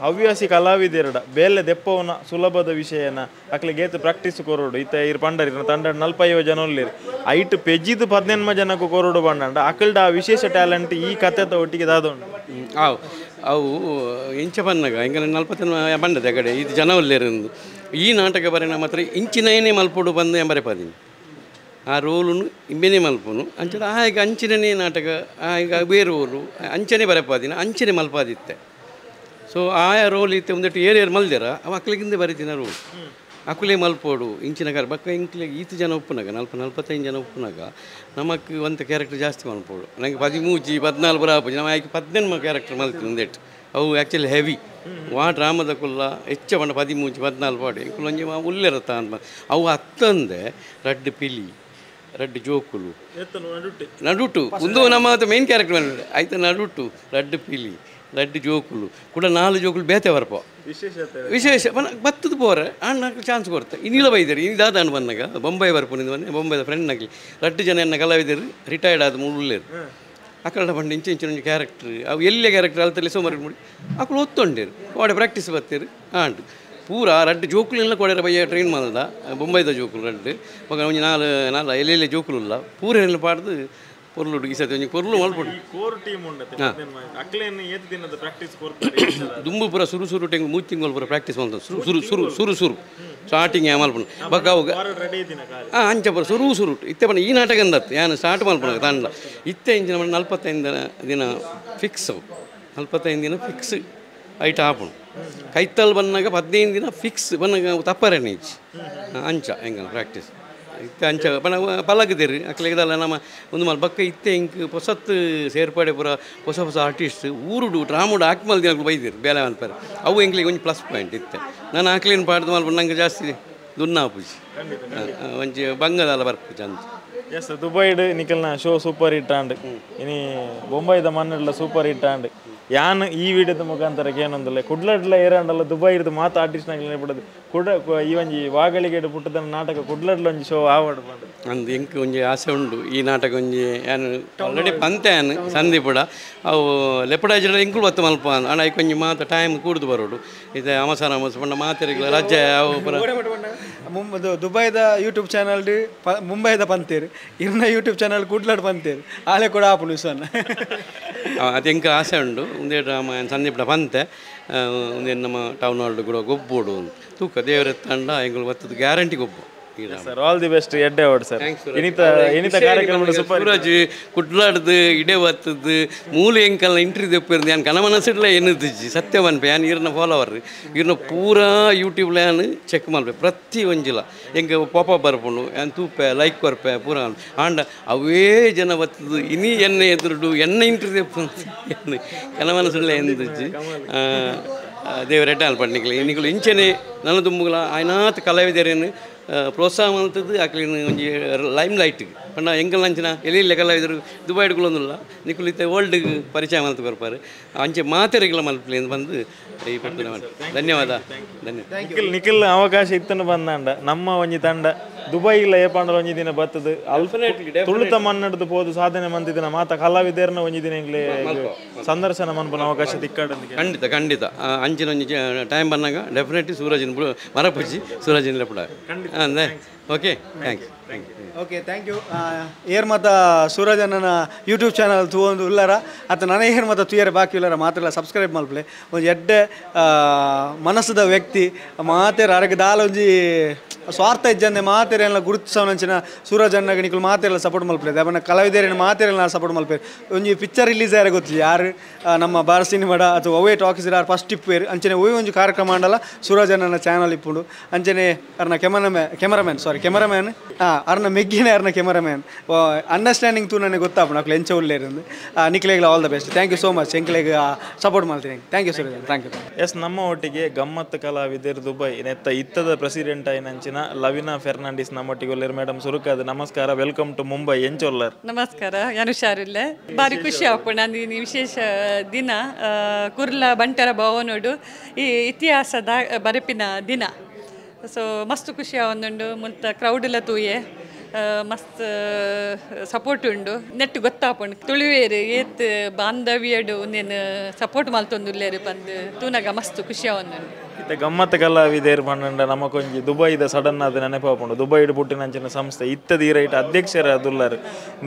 H: ಹವ್ಯಾಸಿ ಕಲಾವಿದೆರಡ ಬೇಲೆ ದೆಪ್ಪವನ ಸುಲಭದ ವಿಷಯನ ಅಕ್ಲೆ ಗೇತು ಪ್ರಾಕ್ಟೀಸ್ ಕೊರೋಡು ಇತ್ತ ಇರ್ ಪಂಡರ್ ಇರ್ನ ತಂಡ 45 ಜನ ಉಲ್ಲಿರು ಐಟ್ ಪೆಜಿದು 18 ಜನಕ್ಕೂ ಕೊರೋಡು ಬಂಡ ಅಕಲ್ಡ ಆ ವಿಶೇಷ ಟ್ಯಾಲೆಂಟ್ ಈ ಕಥೆತ ಒಟ್ಟಿಗೆ ದಾದೋಂಡು.
B: ಅವು ಅವು ಎಂಚ ಬನ್ನಾಗ ಹಿಂಗೆ 40 ಬಂಡದೆ ಆ ಕಡೆ ಇದು ಜನ ಉಲ್ಲೇರಿಂದು ಈ ನಾಟಕ ಬರೆನ ಮಾತ್ರ ಇಂಚಿನಯನೇ ಮಲ್ಪೋಡು ಬಂದು ಎಂಬರೆ ಪಾದೀನಿ ಆ ರೋಲುನು ಇಂಬೆನೇ ಮಲ್ಪುನು ಅಂಚದ ಆಗ ಅಂಚಿನನೇ ನಾಟಕ ಆಗ ಬೇರೆ ರೋಲು ಅಂಚನೆ ಬರೆಪಾದಿನ ಅಂಚನೆ ಮಲ್ಪಾದಿತ್ತೆ. ಸೊ ಆಯಾ ರೋಲ್ ಇತ್ತೆ ಒಂದೆಟ್ಟು ಏರ್ ಏರ್ ಮಲ್ದೇರ ಅವ ಅಕ್ಲಿಗಿಂದ ಬರೀತಿನ ರೋಲ್ ಅಕುಲೇ ಮಲ್ಪೋಡು ಇಂಚಿನ ಕಾರ್ ಬಕ್ಕ ಇಂಕ್ಲೆ ಈತ ಜನ ಉಪ್ಪುನಾಗ 40 45 ಜನ ಉಪ್ಪುನಾಗ ನಮಕ್ ಒಂತ ಕ್ಯಾರೆಕ್ಟರ್ ಜಾಸ್ತಿ ಮಲ್ಪೋಡು ನಂಗೆ 13 14 ಬರ ಆಪುಜಿ ನಮ್ಮ ಆಯ್ಕೆ 18 ಕ್ಯಾರೆಕ್ಟರ್ ಮಲ್ತೀನಿ ಒಂದೆಟ್ಟು ಅವು ಆ್ಯಕ್ಚುಲಿ ಹೆವಿ ವಾ ಡ್ರಾಮದ ಕುಲ್ಲ ಹೆಚ್ಚ ಬಣ್ಣ 13 14 ಪಾಡು ಇಂಕುಲು ಒಂಜಿ ಉಲ್ಲೆರತ್ತ ಅಂತ ಅವು ಅತ್ತಂದೆ ರಡ್ಡು ಪಿಲಿ ರಡ್ಡು ಜೋಕುಲು ನಡುಟು ಒಂದು ನಮ್ಮ ಮೇನ್ ಕ್ಯಾರೆಕ್ಟರ್ ಆಯ್ತು ನಡುಟು ರಡ್ಡು ಪಿಲಿ ರಡ್ಡು ಜೋಕುಲು ಕೂಡ 4 ಜೋಕುಲು ಬೇತೆ ಬರ್ಪ ವಿಶೇಷ ಬತ್ತದ ಪೋರೆ ಅಣ್ಣ ಚಾನ್ಸ್ ಕೊಡ್ತೆ ಇನ್ನಿಲ್ಲ ಬೈದರು ಇನ್ನು ದಾದ ಅಣ್ಣ ಬಂದಾಗ ಬೊಂಬೈ ಬರ್ಪುನಿಂದ ಬಂದೆ ಬೊಂಬೈದ ಫ್ರೆಂಡ್ ಆಗಲಿ ರಡ್ಡು ಜನ ಎನ್ನ ಕಲಾವಿದರು ರಿಟೈರ್ಡ್ ಆದ ಮುಳ್ಳುಳ್ಳೇರು ಅಕಡ ಬಂದು ಇಂಚು ಇಂಚಿನ ಒಂಜಿ ಕ್ಯಾರೆಕ್ಟರ್ ಅವು ಎಲ್ಲೇ ಕ್ಯಾರೆಕ್ಟರ್ ಅಲ್ತಲ್ಲಿ ಸೋಮಾರು ಮುಡಿ ಅಕುಲು ಒತ್ತೊಂಡೇರು ಕೋಡೆ ಪ್ರಾಕ್ಟೀಸ್ ಬರ್ತೀರು ಆಂಡು ಪೂರ ರಡ್ಡು ಜೋಕುಲೆಲ್ಲ ಕೊಡೆರ ಬಯ್ಯ ಟ್ರೈನ್ ಮಾಡದ ಬೊಂಬೈದ ಜೋಕುಲು ರಡ್ಡು ಮಗ ಒಂಜಿ 4 4 ಎಲ್ಲೆಲ್ಲ ಜೋಕುಲುಲ್ಲ ಪೂರ ಎಲ್ಲ ಪಾಡ್ದು ಪೊರ್ಲುಡು ಈ ಸತಿ ಒಂಜಿ ಪೊರ್ಲು ಮಲ್ಪೊಡು
H: ಕೋರ್ ಟೀಮ್ ಉಂಡತೆ ಅಕ್ಲೇನ್ ಏತ್ ದಿನದ ಪ್ರಾಕ್ಟೀಸ್ ಕೊರ್ತಾರೆ
B: ದುಂಬು ಪೂರ ಸುರು ಸುರು ಟೆಂಗ್ 3 ತಿಂಗಳು ಪೂರ ಪ್ರಾಕ್ಟೀಸ್ ಮಲ್ತ ಸುರು ಸುರು ಸುರು ಸುರು ಸುರು ಸ್ಟಾರ್ಟಿಂಗ್ ಯಾ ಮಲ್ಪುಂಡು ಬೊಕ್ಕ ಅವು ಹಾಂ ಅಂಚ ಪೂರ ಸುರು ಸುರು ಇತ್ತೆ ಪಂಡ ಈ ನಾಟಕ ಅಂದತ್ತು ಯಾನ್ ಸ್ಟಾರ್ಟ್ ಮಲ್ಪುನಾಗ ತಂಡ ಇತ್ತೆ ಇಂಚಿನ 45 ದಿನ ಫಿಕ್ಸ್ ಅವು 45 ದಿನ ಫಿಕ್ಸ್ ಐಟ್ ಆಪುಂಡು ಕೈತಲ್ ಬಂದಾಗ 15 ದಿನ ಫಿಕ್ಸ್ ಬಂದಾಗ ತಪ್ಪರೇನೆ ಇಜ್ಜಿ ಅಂಚ ಎಂಗಲ್ ಪ್ರಾಕ್ಟೀಸ್ ಇತ್ತೆ ಅಂಚ ಪಂಡ ಪಲಗದಿರಿ ಅಕ್ಲೆಗದಲ್ಲ ನಮ್ಮ ಒಂದು ಮಲ್ ಬಕ್ಕ ಇತ್ತೆ ಇಂಕ್ ಹೊಸತ್ತು ಸೇರ್ಪಡೆ ಪೂರ ಹೊಸ ಹೊಸ ಆರ್ಟಿಸ್ಟ್ ಊರುಡು ಡ್ರಾಮುಡು ಆಕ್ಮಲ್ ದಿನಗಳು ಬೈದಿರು ಬೇಲೆ ಮಲ್ಪರೆ ಅವು ಎಂಕ್ಲಿಗೆ ಒಂಜಿ ಪ್ಲಸ್ ಪಾಯಿಂಟ್ ಇತ್ತೆ ನಾನು ಆಕ್ಲೇನು ಪಾಡ್ದು ಮಲ್ಪ ನಂಗೆ ಜಾಸ್ತಿ ದುನ್ನ ಆಪುಜಿ ಒಂಜಿ ಬಂಗದಲ್ಲ ಬರ್ಪುಜಿ ಅಂತ.
H: ಎಸ್ ದುಬೈಡ್ ನಿಖಲ್ನ show super hit and ಇನಿ ಬೊಂಬೈದ ಮಣ್ಣುಡ್ಲ ಸೂಪರ್ ಹಿಟ್ ಆಂಡ್ ಯಾನ್ ಈ ವಿಡಿಯೋದ ಮುಖಾಂತರ ಏನೊಂದಿಲ್ಲ ಕುಡ್ಲಡ್ಲ ಏರಾಂಡಲ್ಲ ದುಬೈ ಇರ್ದು ಮಾತು ಆರ್ಟಿಸ್ಟ್ ನಾಗಲೇ ಬಿಡೋದು ಕುಡ ಈ ಒಂಜಿ ವಾಗಳಿಗೆಡು ಪುಟ್ಟದ ನಾಟಕ ಕುಡ್ಲಡ್ಲ ಒಂಜಿ ಶೋ ಆವಡ್ ಪಂಡ
B: ಅಂದ್ ಎಂಕ್ ಒಂಜಿ ಆಸೆ ಉಂಡು ಈ ನಾಟಕ ಒಂಜಿ ಯಾನ್ ಆಲ್ರೆಡಿ ಪಂತೆ ಯಾನ್ ಸಂದೀಪುಡ ಅವು ಲೆಪಡಾಜಿಡ ಎಂಕುಲು ಬತ್ತು ಮಲ್ಪ ಅಣ್ಣ ಐಕ್ ಒಂಜಿ ಮಾತ ಟೈಮ್ ಕೂಡ್ದು ಬರೋಡು ಇದು ಅಮಸಾನ ಅಮಸ ಪಂಡ ಮಾತೆರಿಗ್ಲ ರಜೆ ಅವು ಪೂರ
A: ದುಬೈದ ಯೂಟ್ಯೂಬ್ ಚಾನಲ್ ಮುಂಬೈದ ಪಂತೇರು ಇರ್ನ ಯೂಟ್ಯೂಬ್ ಚಾನಲ್ ಕುಡ್ಲಡ್ ಪಂತೇರು ಆಲೆ ಕೂಡ ಆಪುಂಡು ವಿಶ್ವನ
B: ಅದು ಎಂಕ್ ಆಸೆ ಉಂಡು ಒಂದೇ ಡ್ರಾಮ ಸಂದೀಪಡ ಪಂತೆ ಒಂದೇ ನಮ್ಮ ಟೌನ್ ಹಾಲ್ ಕೂಡ ಗೊಬ್ಬೋಡು ತೂಕ ದೇವರ ತಂಡ ಎಂಗಳು ಬತ್ತದ ಗ್ಯಾರಂಟಿ ಗೊಬ್ಬು
H: sir. All the best ಎಡ್ಡೆ award sir. ಇನಿತ ಇನಿತ ಕಾರ್ಯಕ್ರಮ ಸೂಪರ್
B: ಸೂರಜ್ ಕುಡ್ಲಾಡ್ದು ಇಡೆ ಬತ್ತದು ಮೂಲ ಎಂಕಲ್ನ ಇಂಟ್ರಿ ದೆಪ್ಪಿರ್ದು ಯಾನ್ ಕನ ಮನಸ್ಸಿಡ್ಲ ಎನ್ನುತ್ತಿಜ್ಜಿ ಸತ್ಯ ಮನ್ಪೆ ಯಾನ್ ಇರ್ನ ಫಾಲೋವರ್ ಇರ್ನ ಪೂರಾ ಯೂಟ್ಯೂಬ್ಲ ಯಾನ್ ಚೆಕ್ ಮಲ್ಪೆ ಪ್ರತಿ ಒಂಜಿಲ ಎಂಕ ಪಾಪ ಬರ್ಪುಂಡು ಯಾನ್ ತೂಪೆ ಲೈಕ್ ಕೊರ್ಪೆ ಪೂರಾ ಆಂಡ ಅವೇ ಜನ ಬತ್ತದು ಇನಿ ಎಣ್ಣೆ ಎದುರುಡು ಎಣ್ಣೆ ಇಂಟ್ರಿ ದೆಪ್ಪು ಕನ ಮನಸ್ಸಿಡ್ಲ ಎನ್ನುತ್ತಿಜ್ಜಿ ದೇವರ ಎಡ್ಡೆ ಅಲ್ಪಂಡಿಕ್ಲೆ ನಿಕುಲು ಇಂಚೆನೆ ನನ್ನ ದುಂಬುಗಳ ಆಯ್ನಾತ್ ಕಲಾವಿದರೇನು ಪ್ರೋತ್ಸಾಹ ಮಾಡ್ತದ್ದು ಆಕ್ಲಿನ ಒಂಜಿ ಲೈಮ್ ಲೈಟ್ ಪಂಡ ಎಂಕಲ್ ಅಂಚಿನ ಎಲ್ಲಿ ಕಲಾವಿದರು ದುಬೈಡ್ಗಳೊಂದಿಲ್ಲ ನಿಕುಲು ಇತ್ತೆ ವರ್ಲ್ಡ್ ಪರಿಚಯ ಮಾಡ್ತು ಬರ್ಪಾರು ಅಂಚೆ ಮಾತೆರೆಗಳ ಮಲ್ಪಲಿ ಅಂತ ಬಂದು ಈ ಧನ್ಯವಾದ ಧನ್ಯವಾದ.
H: ನಿಖಿಲ್ ಅವಕಾಶ ಇತ್ತನ್ನು ಬಂದಾಂಡ ನಮ್ಮ ಒಂಜಿ ತಂಡ ದುಬೈಲ ಏಪಾಂಡಲ ಒಂಜಿ ದಿನ ಬತ್ತದು ಅಲ್ಪ ತುಳುತ ಮನ್ನಡ್ದು ಪೋದು ಸಾಧನೆ ಮಂತಿದಿನ ಮಾತ ಕಲಾವಿದರ್ನ ಒಂಜಿ ದಿನ ಎಂಗ್ಲೇ ಸಂದರ್ಶನ ಮನ್ಪುನ ಅವಕಾಶ ತಿಕ್ಕಾಡ.
B: ಖಂಡಿತ ಖಂಡಿತ ಅಂಚಿನ ಒಂಜಿ ಟೈಮ್ ಬಂದಾಗ definitely ಸೂರಜಿನ ಮರಪಜ್ಜಿ ಸೂರಜಿನ ಲೆಪಡ okay. Thanks
A: okay thank you. ಏರ್ ಮತ ಸೂರಜ್ ಅಣ್ಣನ ಯೂಟ್ಯೂಬ್ ಚಾನಲ್ ತೂವೊಂದು ಉಲ್ಲಾರ ಅತ್ತ ನನಗೆ ಏರ್ ಮತ ತುಯರೆ ಬಾಕಿ ಉಲ್ಲಾರ ಮಾತ್ರ ಸಬ್ಸ್ಕ್ರೈಬ್ ಮಲ್ಪಲೆ ಒಂಜಿ ಎಡ್ಡೆ ಮನಸ್ಸದ ವ್ಯಕ್ತಿ ಮಾತೆರ ಅರಗ ದಾಲ ಒಂಜಿ ಸ್ವಾರ್ಥ ಇಜ್ಜಂದೆ ಮಾತೆರೆಲ್ಲ ಗುರುತಿಸವನಂಚಿನ ಸೂರಜ್ ಅಣ್ಣಗೆ ನಿಕುಲು ಮಾತೆರೆಲ್ಲ ಸಪೋರ್ಟ್ ಮಲ್ಪಲೆ ಅವನ ಕಲಾವಿದರೇನು ಮಾತೆರೆಲ್ಲ ಸಪೋರ್ಟ್ ಮಲ್ಪೆ ಒಂಜಿ ಪಿಕ್ಚರ್ ರಿಲೀಸ್ ಆರೆ ಗೊತ್ತಿಲ್ಲ ಯಾರು ನಮ್ಮ ಭಾರತ್ ಸಿನಿಮಾಡ ಅಥವಾ ಅವೇ ಟಾಕೀಸ್ ಯಾರು ಫಸ್ಟ್ ಇಪ್ಪೇರು ಅಂಚನೆ ಒಯ್ ಒಂಜಿ ಕಾರ್ಯಕ್ರಮ ಅಂಡಲ್ಲ ಸೂರಜ್ ಅಣ್ಣನ ಚಾನಲ್ ಇಪ್ಪುಂಡು ಅಂಚನೆ ಅರ್ನ ಕೆಮರಾಮ್ಯಾನ್ ಅರ್ನ ಮೆಗ್ಗಿನ ಅರ್ನ ಕೆಮರಾಮ್ಯಾನ್ ಅಂಡರ್ಸ್ಟ್ಯಾಂಡಿಂಗ್ ತೂ ನನಗೆ ಗೊತ್ತಾಪುಂಡು ಅಕ್ಲು ಎಂಚ ಉಲ್ಲೇರಿಂದು ನಿಕ್ಲೆಗ್ಲ all the best. Thank you so much ಎಂಕ್ಲೆಗ್ support ಮಾಡ್ತೀನಿ. Thank you Suraj, thank you.
H: Yes, ನಮ್ಮ ಒಟ್ಟಿಗೆ ಗಮ್ಮತ್ತು ಕಲಾವಿದರು ದುಬೈ ನೆತ್ತ ಇತ್ತದ ಪ್ರೆಸಿಡೆಂಟ್ ಆಯಿನಂಚಿನ ಲವಿನಾ ಫೆರ್ನಾಂಡಿಸ್ ನಮ್ಮೊಟ್ಟಿಗೆ ಒಲ್ಲೇರು. ಮೇಡಮ್ ಸುರುಕಾದ ನಮಸ್ಕಾರ, welcome to Mumbai. ಎಂಚೊಲ್ಲರ್
I: ನಮಸ್ಕಾರ, ಯಾನು ಹುಷಾರಿಲ್ಲ, ಭಾರಿ ಖುಷಿ ಆಪುಂಡು. ನಾನು ವಿಶೇಷ ದಿನ ಕುರ್ಲಾ ಬಂಟರ ಭವನೋಡು ಈ ಇತಿಹಾಸದ ಬರೆಪಿನ ದಿನ, ಸೊ ಮಸ್ತ್ ಖುಷಿ ಆವೊಂದುಂಡು. ಮುಲ್ತ ಕ್ರೌಡ್ ಎಲ್ಲ ತೂಯೆ ಮಸ್ತ್ ಸಪೋರ್ಟ್ ಉಂಡು, ನೆಟ್ ಗೊತ್ತಾಪುಂಡು ತುಳುವೇರು ಏತ್ ಬಾಂಧವ್ಯಡು ಒಂದೇನು ಸಪೋರ್ಟ್ ಮಲ್ತೊಂದುಲ್ಲೇರು ಪಂದ್ ತೂನಗ ಮಸ್ತ್ ಖುಷಿ ಆವೊಂದುಂಡು.
H: ಇತ್ತೆ ಗಮ್ಮತ್ತು ಕಲಾವಿದೇರು ಪಂಡ ನಮಕೊಂಜಿ ದುಬೈದ ಸಡನ್ ಆದ ನೆನಪಾಪುಂಡು. ದುಬೈಡ್ ಪುಟ್ಟಿನಂಚಿನ ಸಂಸ್ಥೆ ಇತ್ತದ ಈ ರೈಟ್ ಅಧ್ಯಕ್ಷರ ಅದುಲ್ಲಾರು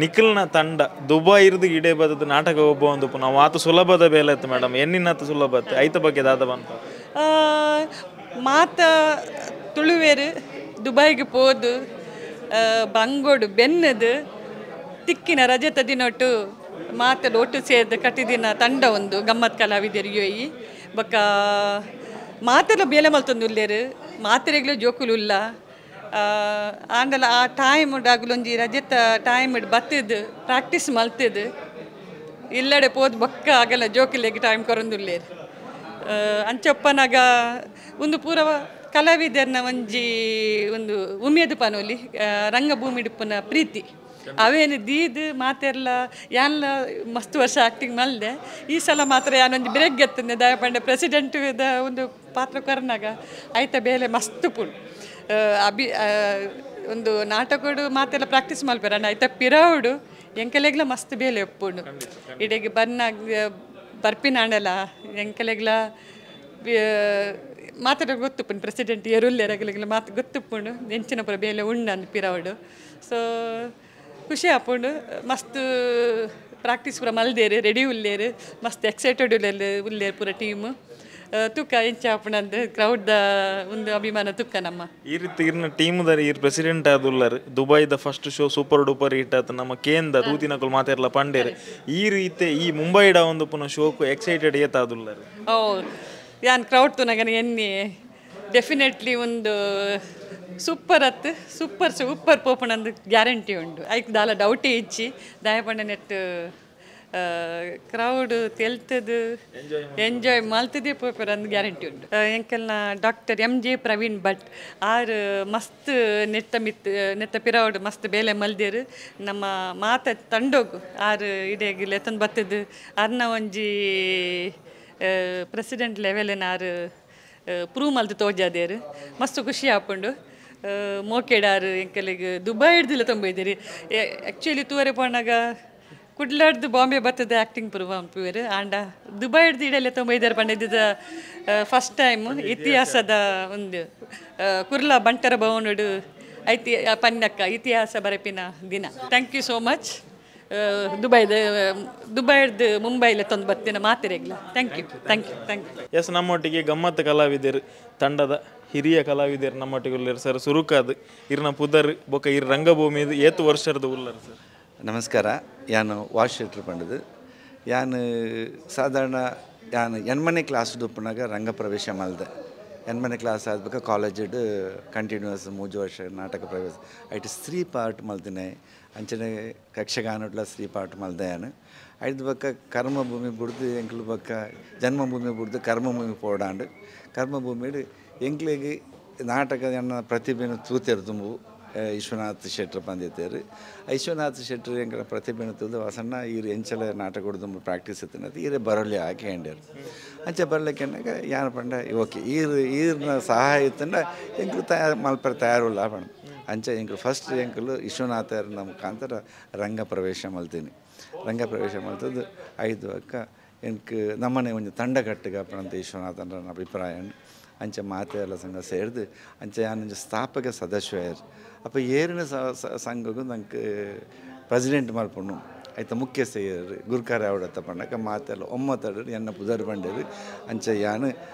H: ನಿಖಿಲ್ನ ತಂಡ ದುಬೈ ಇರ್ದು ಇಡೇ ಬದದು ನಾಟಕ ಒಬ್ಬ ಒಂದು ನಾವು ಆತು ಸುಲಭದ ಬೇಲೆ ಇತ್ತು ಮೇಡಮ್, ಎನ್ನಿನತ್ತು ಸುಲಭ ಐತ ಬಗ್ಗೆ ದಾದ ಬಂತ
I: ಮಾತ ತುಳುವೇರು ದುಬೈಗೆ ಪೋದು ಬಂಗೋಡು ಬೆನ್ನದು ತಿಕ್ಕಿನ ರಜತ ದಿನೊಟ್ಟು ಮಾತಲು ಒಟ್ಟು ಸೇರ್ದು ಕಟ್ಟಿದಿನ ತಂಡ ಒಂದು ಗಮ್ಮತ್ ಕಲಾವಿದರು ಯುಎಇ ಬೊಕ್ಕ ಮಾತೆಲ್ಲ ಬೇಲೆ ಮಲ್ತೊಂದು ಉಲ್ಲೇರು ಮಾತೆರೆಗ್ಲೂ ಜೋಕುಲು ಉಲ್ಲ ಆಂಡಲ ಆ ಟೈಮ್ ಡಾಗುಲೊಂಜಿ ರಜತ ಟೈಮ್ ಬತ್ತಿದ್ದು ಪ್ರಾಕ್ಟೀಸ್ ಮಲ್ತಿದ್ದು ಇಲ್ಲಡೆ ಪೋದು ಬೊಕ್ಕ ಆಗಲ್ಲ ಜೋಕುಲೆಗ್ ಟೈಮ್ ಕೊರೊಂದುಲ್ಲೇರು ಅಂಚೊಪ್ಪನಾಗ ಒಂದು ಪೂರ ಕಲಾವಿದರ್ನ ಒಂಜಿ ಒಂದು ಉಮೇದು ಪನೋಲಿ ರಂಗಭೂಮಿ ಡಿಪ್ಪುನ ಪ್ರೀತಿ ಅವೇನು ದೀದ್ ಮಾತೆಲ್ಲ ಯಾನ್ಲ ಮಸ್ತ್ ವರ್ಷ ಆ್ಯಕ್ಟಿಂಗ್ ಮಲ್ದೆ ಈ ಸಲ ಮಾತ್ರ ಯಾನೊಂದು ಬ್ರೇಕ್ ಗೆತ್ತಂದೆ ದಯಪಂಡೆ ಪ್ರೆಸಿಡೆಂಟ್ ಒಂದು ಪಾತ್ರ ಕೊರ್ನಾಗ ಆಯ್ತ ಬೇಲೆ ಮಸ್ತ್ ಪುಣ್ ಅಭಿ ಒಂದು ನಾಟಕಡು ಮಾತೆಲ್ಲ ಪ್ರಾಕ್ಟೀಸ್ ಮಲ್ಪೆರ ಆಯ್ತ ಪಿರವುಡು ಎಂಕಲೆಗ್ಲ ಮಸ್ತ್ ಬೇಲೆ ಒಪ್ಪುಂಡು ಇಡೆಗೆ ಬನ್ನಾಗ ಬರ್ಪಿನಾಂಡಲ ಎಂಕಲೆಗ್ಲ ಮಾತಾಡ ಗೊತ್ತುಪ್ಪುಂಡು ಪ್ರೆಸಿಡೆಂಟ್ ಎರುಲ್ಲೆರಗಲಿಗೆಲ್ಲ ಮಾತು ಗೊತ್ತುಪ್ಪುಂಡು ಎಂಚಿನ ಪುರ ಬೇಲೆ ಉಂಡು ಅಂದ್ ಪಿರವುಡು ಸೊ ಖುಷಿ ಆಪುಂಡು ಮಸ್ತ್ ಪ್ರಾಕ್ಟೀಸ್ ಪೂರ ಮಲ್ದೇರು ರೆಡಿ ಉಲ್ಲೇರು ಮಸ್ತ್ ಎಕ್ಸೈಟೆಡ್ ಉಲ್ಲೇರು ಉಲ್ಲೇರು ಪೂರ ಟೀಮ್ ತುಕ್ಕ ಎಂಚ ಆಪುಂಡು ಅಂದ್ ಕ್ರೌಡ್ the ಒಂದು ಅಭಿಮಾನ ತುಕ್ಕ ನಮ್ಮ
H: ಈ ರೀತಿ ಇರ್ನ ಟೀಮ್ ದಾರಿ ಈ president ಆದುಲ್ಲರ್ ದುಬೈದ first show super duper hit ಆತು ನಮ್ಮ ಕೇಂದ್ರ ತೂತಿನಕುಲು ಮಾತಾಡ್ಲ ಪಂಡೇರು ಈ ರೀತಿ ಈ ಮುಂಬೈಡ ಒಂದು ಪುನಃ ಶೋಕು ಎಕ್ಸೈಟೆಡ್ ಏತಾದುಲ್ಲರ್
I: ಓ ಯಾನ್ ಕ್ರೌಡ್ ತುನಗನ ಎನ್ನಿ ಡೆಫಿನೆಟ್ಲಿ ಒಂದು ಸೂಪರ್ ಅತ್ತು ಸೂಪರ್ ಸೂಪರ್ ಪೋಪುಂಡು ಗ್ಯಾರಂಟಿ ಉಂಡು ಐಕ್ ದಾಲ ಡೌಟೇ ಇಚ್ಚಿ ದಯಪಂಡ ನೆಟ್ ಕ್ರೌಡ್ ತೆಲ್ತದು ಎಂಜಾಯ್ ಮಲ್ತದೇ ಪೋಪೆರ್ ಅಂದ್ ಗ್ಯಾರಂಟಿ ಉಂಡು. ಎಂಕಲ್ನ doctor M J Praveen Bhat are ಮಸ್ತ್ ನೆತ್ತ ಮಿತ್ ನೆತ್ತ ಪಿರವಡ್ ಮಸ್ತ್ ಬೇಲೆ ಮಲ್ದೇರು. ನಮ್ಮ ಮಾತ ತಂಡೋಗು ಆರ್ ಇಡೇಗ್ ಲೆತ್ತೊಂದು ಬತ್ತದು ಅರ್ನ ಒಂಜಿ ಪ್ರೆಸಿಡೆಂಟ್ ಲೆವೆಲ್ನ ಆರ್ ಪ್ರೂವ್ ಮಲ್ತು ತೋಜಾದೇರು. ಮಸ್ತ್ ಖುಷಿ ಆಪುಂಡು. ಮೋಕೆಡಾರು ಎಂಕಲಿಗೆ ದುಬೈ ಹಿಡ್ದಿಲ್ಲ ತೊಂಬೈದಿರಿ. ಆ್ಯಕ್ಚುಲಿ ತೂವರೆ ಪೋನಾಗ ಕುಡ್ಲಾಡ್ದು ಬಾಂಬೆ ಬತ್ತದ ಆ್ಯಕ್ಟಿಂಗ್ ಪ್ರೂವ್ ಅನ್ಪುವೆರು. ಆಂಡ ದುಬೈ ಹಿಡ್ದು ಇಡಲೆ ತೊಂಬೈದಾರು ಪಂಡಿದ್ದ ಫಸ್ಟ್ ಟೈಮ್ ಇತಿಹಾಸದ ಒಂದು ಕುರ್ಲಾ ಬಂಟರ ಭವನಡು ಐತಿ ಪನ್ನಕ್ಕ ಇತಿಹಾಸ ಬರಪಿನ ದಿನ. Thank you so much. ದುಬೈದು ಮುಂಬೈಲೆ ತಂದು ಬರ್ತೀನಿ ಮಾತಿರೇಗ್ಲ. Thank you thank you thank you.
H: Yes, ನಮ್ಮೊಟ್ಟಿಗೆ ಗಮ್ಮತ್ತು ಕಲಾವಿದರು ತಂಡದ ಹಿರಿಯ ಕಲಾವಿದರು ನಮ್ಮೊಟ್ಟಿಗೆ ಉಳ್ಳರು ಸರ್. ಸುರುಕಾದು ಇರ್ನ ಪುದರ್ ಬೊಕ ಇರ್ ರಂಗಭೂಮಿ ಏತು ವರ್ಷದ ಉಳ್ಳರು ಸರ್.
G: ನಮಸ್ಕಾರ, ಯಾನು ವಾಶ್ ಶೆಟ್ರ್ ಪಂಡದು. ಯಾನು ಸಾಧಾರಣ ಯಾನು ಎಣ್ಮನೆ ಕ್ಲಾಸ್ ದುಪ್ಪನಾಗ ರಂಗ ಪ್ರವೇಶ ಮಲ್ದೆ. ಎಣ್ಮನೆ ಕ್ಲಾಸ್ ಆದ್ಬೇಕು ಕಾಲೇಜಿಡ್ ಕಂಟಿನ್ಯೂಸ್ 3 ವರ್ಷ ನಾಟಕ ಪ್ರವೇಶ ಐಟ್ ಸ್ತ್ರೀ ಪಾರ್ಟ್ ಮಲ್ದಿನಿ. ಅಂಚನೆ ಯಕ್ಷಗಾನಡ್ಲ ಸ್ತ್ರೀ ಪಾರ್ಟ್ ಮಲ್ದೆ ಯಾನು. ಐದು ಬಕ್ಕ ಕರ್ಮಭೂಮಿ ಬುಡ್ದು ಎಂಕ್ಲು ಬಕ್ಕ ಜನ್ಮಭೂಮಿ ಬುಡ್ದು ಕರ್ಮಭೂಮಿ ಪೋಡಾಂಡು. ಕರ್ಮಭೂಮಿಡು ಎಂಕ್ಲಿಗೆ ನಾಟಕ ಎನ್ನ ಪ್ರತಿಭೆಯನ್ನು ತೂತೇರು ತುಂಬು ವಿಶ್ವನಾಥ್ ಶೆಟ್ರ್ ಬಂದಿದ್ದೇರು. ವಿಶ್ವನಾಥ್ ಶೆಟ್ರು ಎಂಕಲ ಪ್ರತಿಭೆನ ತೂದು ವಾಸಣ್ಣ ಈರು ಎಂಚಲ ನಾಟಕ ತುಂಬ ಪ್ರಾಕ್ಟೀಸ್ ಇತ್ತಿನದು ಈರೆ ಬರಲಿ ಹಾಕಿ ಹಂಡ್ಯಾರು. ಅಂಚೆ ಬರಲಿಕ್ಕೆ ಅನ್ನಾಗ ಯಾರು ಪಂಡ ಓಕೆ ಈರು ಈರ್ನ ಸಹಾಯ ಇತ್ತಂಡ ಎಂಕ್ಲು ತಯಾರು ಮಲ್ಪರ ತಯಾರುಲ್ಲ ಪಂಡ. ಅಂಚೆ ಎಂಕ್ಲು ಫಸ್ಟ್ ಎಂಕಲು ವಿಶ್ವನಾಥರ ಮುಖಾಂತರ ರಂಗ ಪ್ರವೇಶ ಮಲ್ತೀನಿ. ರಂಗ ಪ್ರವೇಶ ಮಲ್ತದ್ದು ಐದು ಅಕ್ಕ ಎಂಕ್ ನಮ್ಮನೆ ಒಂದು ತಂಡ ಕಟ್ಟಿಗೆ ಪಂಡಂತ ವಿಶ್ವನಾಥನ ಅಭಿಪ್ರಾಯ. ಅಂಚೆ ಮಾತೆಲ್ಲ ಸಂಘ ಸೇರಿದು ಅಂಚೆ ಯಾನೊಂಜಿ ಸ್ಥಾಪಕ ಸದಸ್ಯರು. ಅಪ್ಪ ಏರಿನ ಸಂಘಗೂ ನಂಗೆ ಪ್ರೆಸಿಡೆಂಟ್ ಮಲ್ಪುಂಡು ಆಯ್ತ ಮುಖ್ಯಸ್ಥರು ಗುರುಕಾರ ಅವಡತ್ತ ಪಂಡಕ ಮಾತೆಲ್ಲ ಒಮ್ಮತಡು ಎನ್ನ ಪುದರ್ ಬಂಡೇರು. ಅಂಚೆ ಯಾನು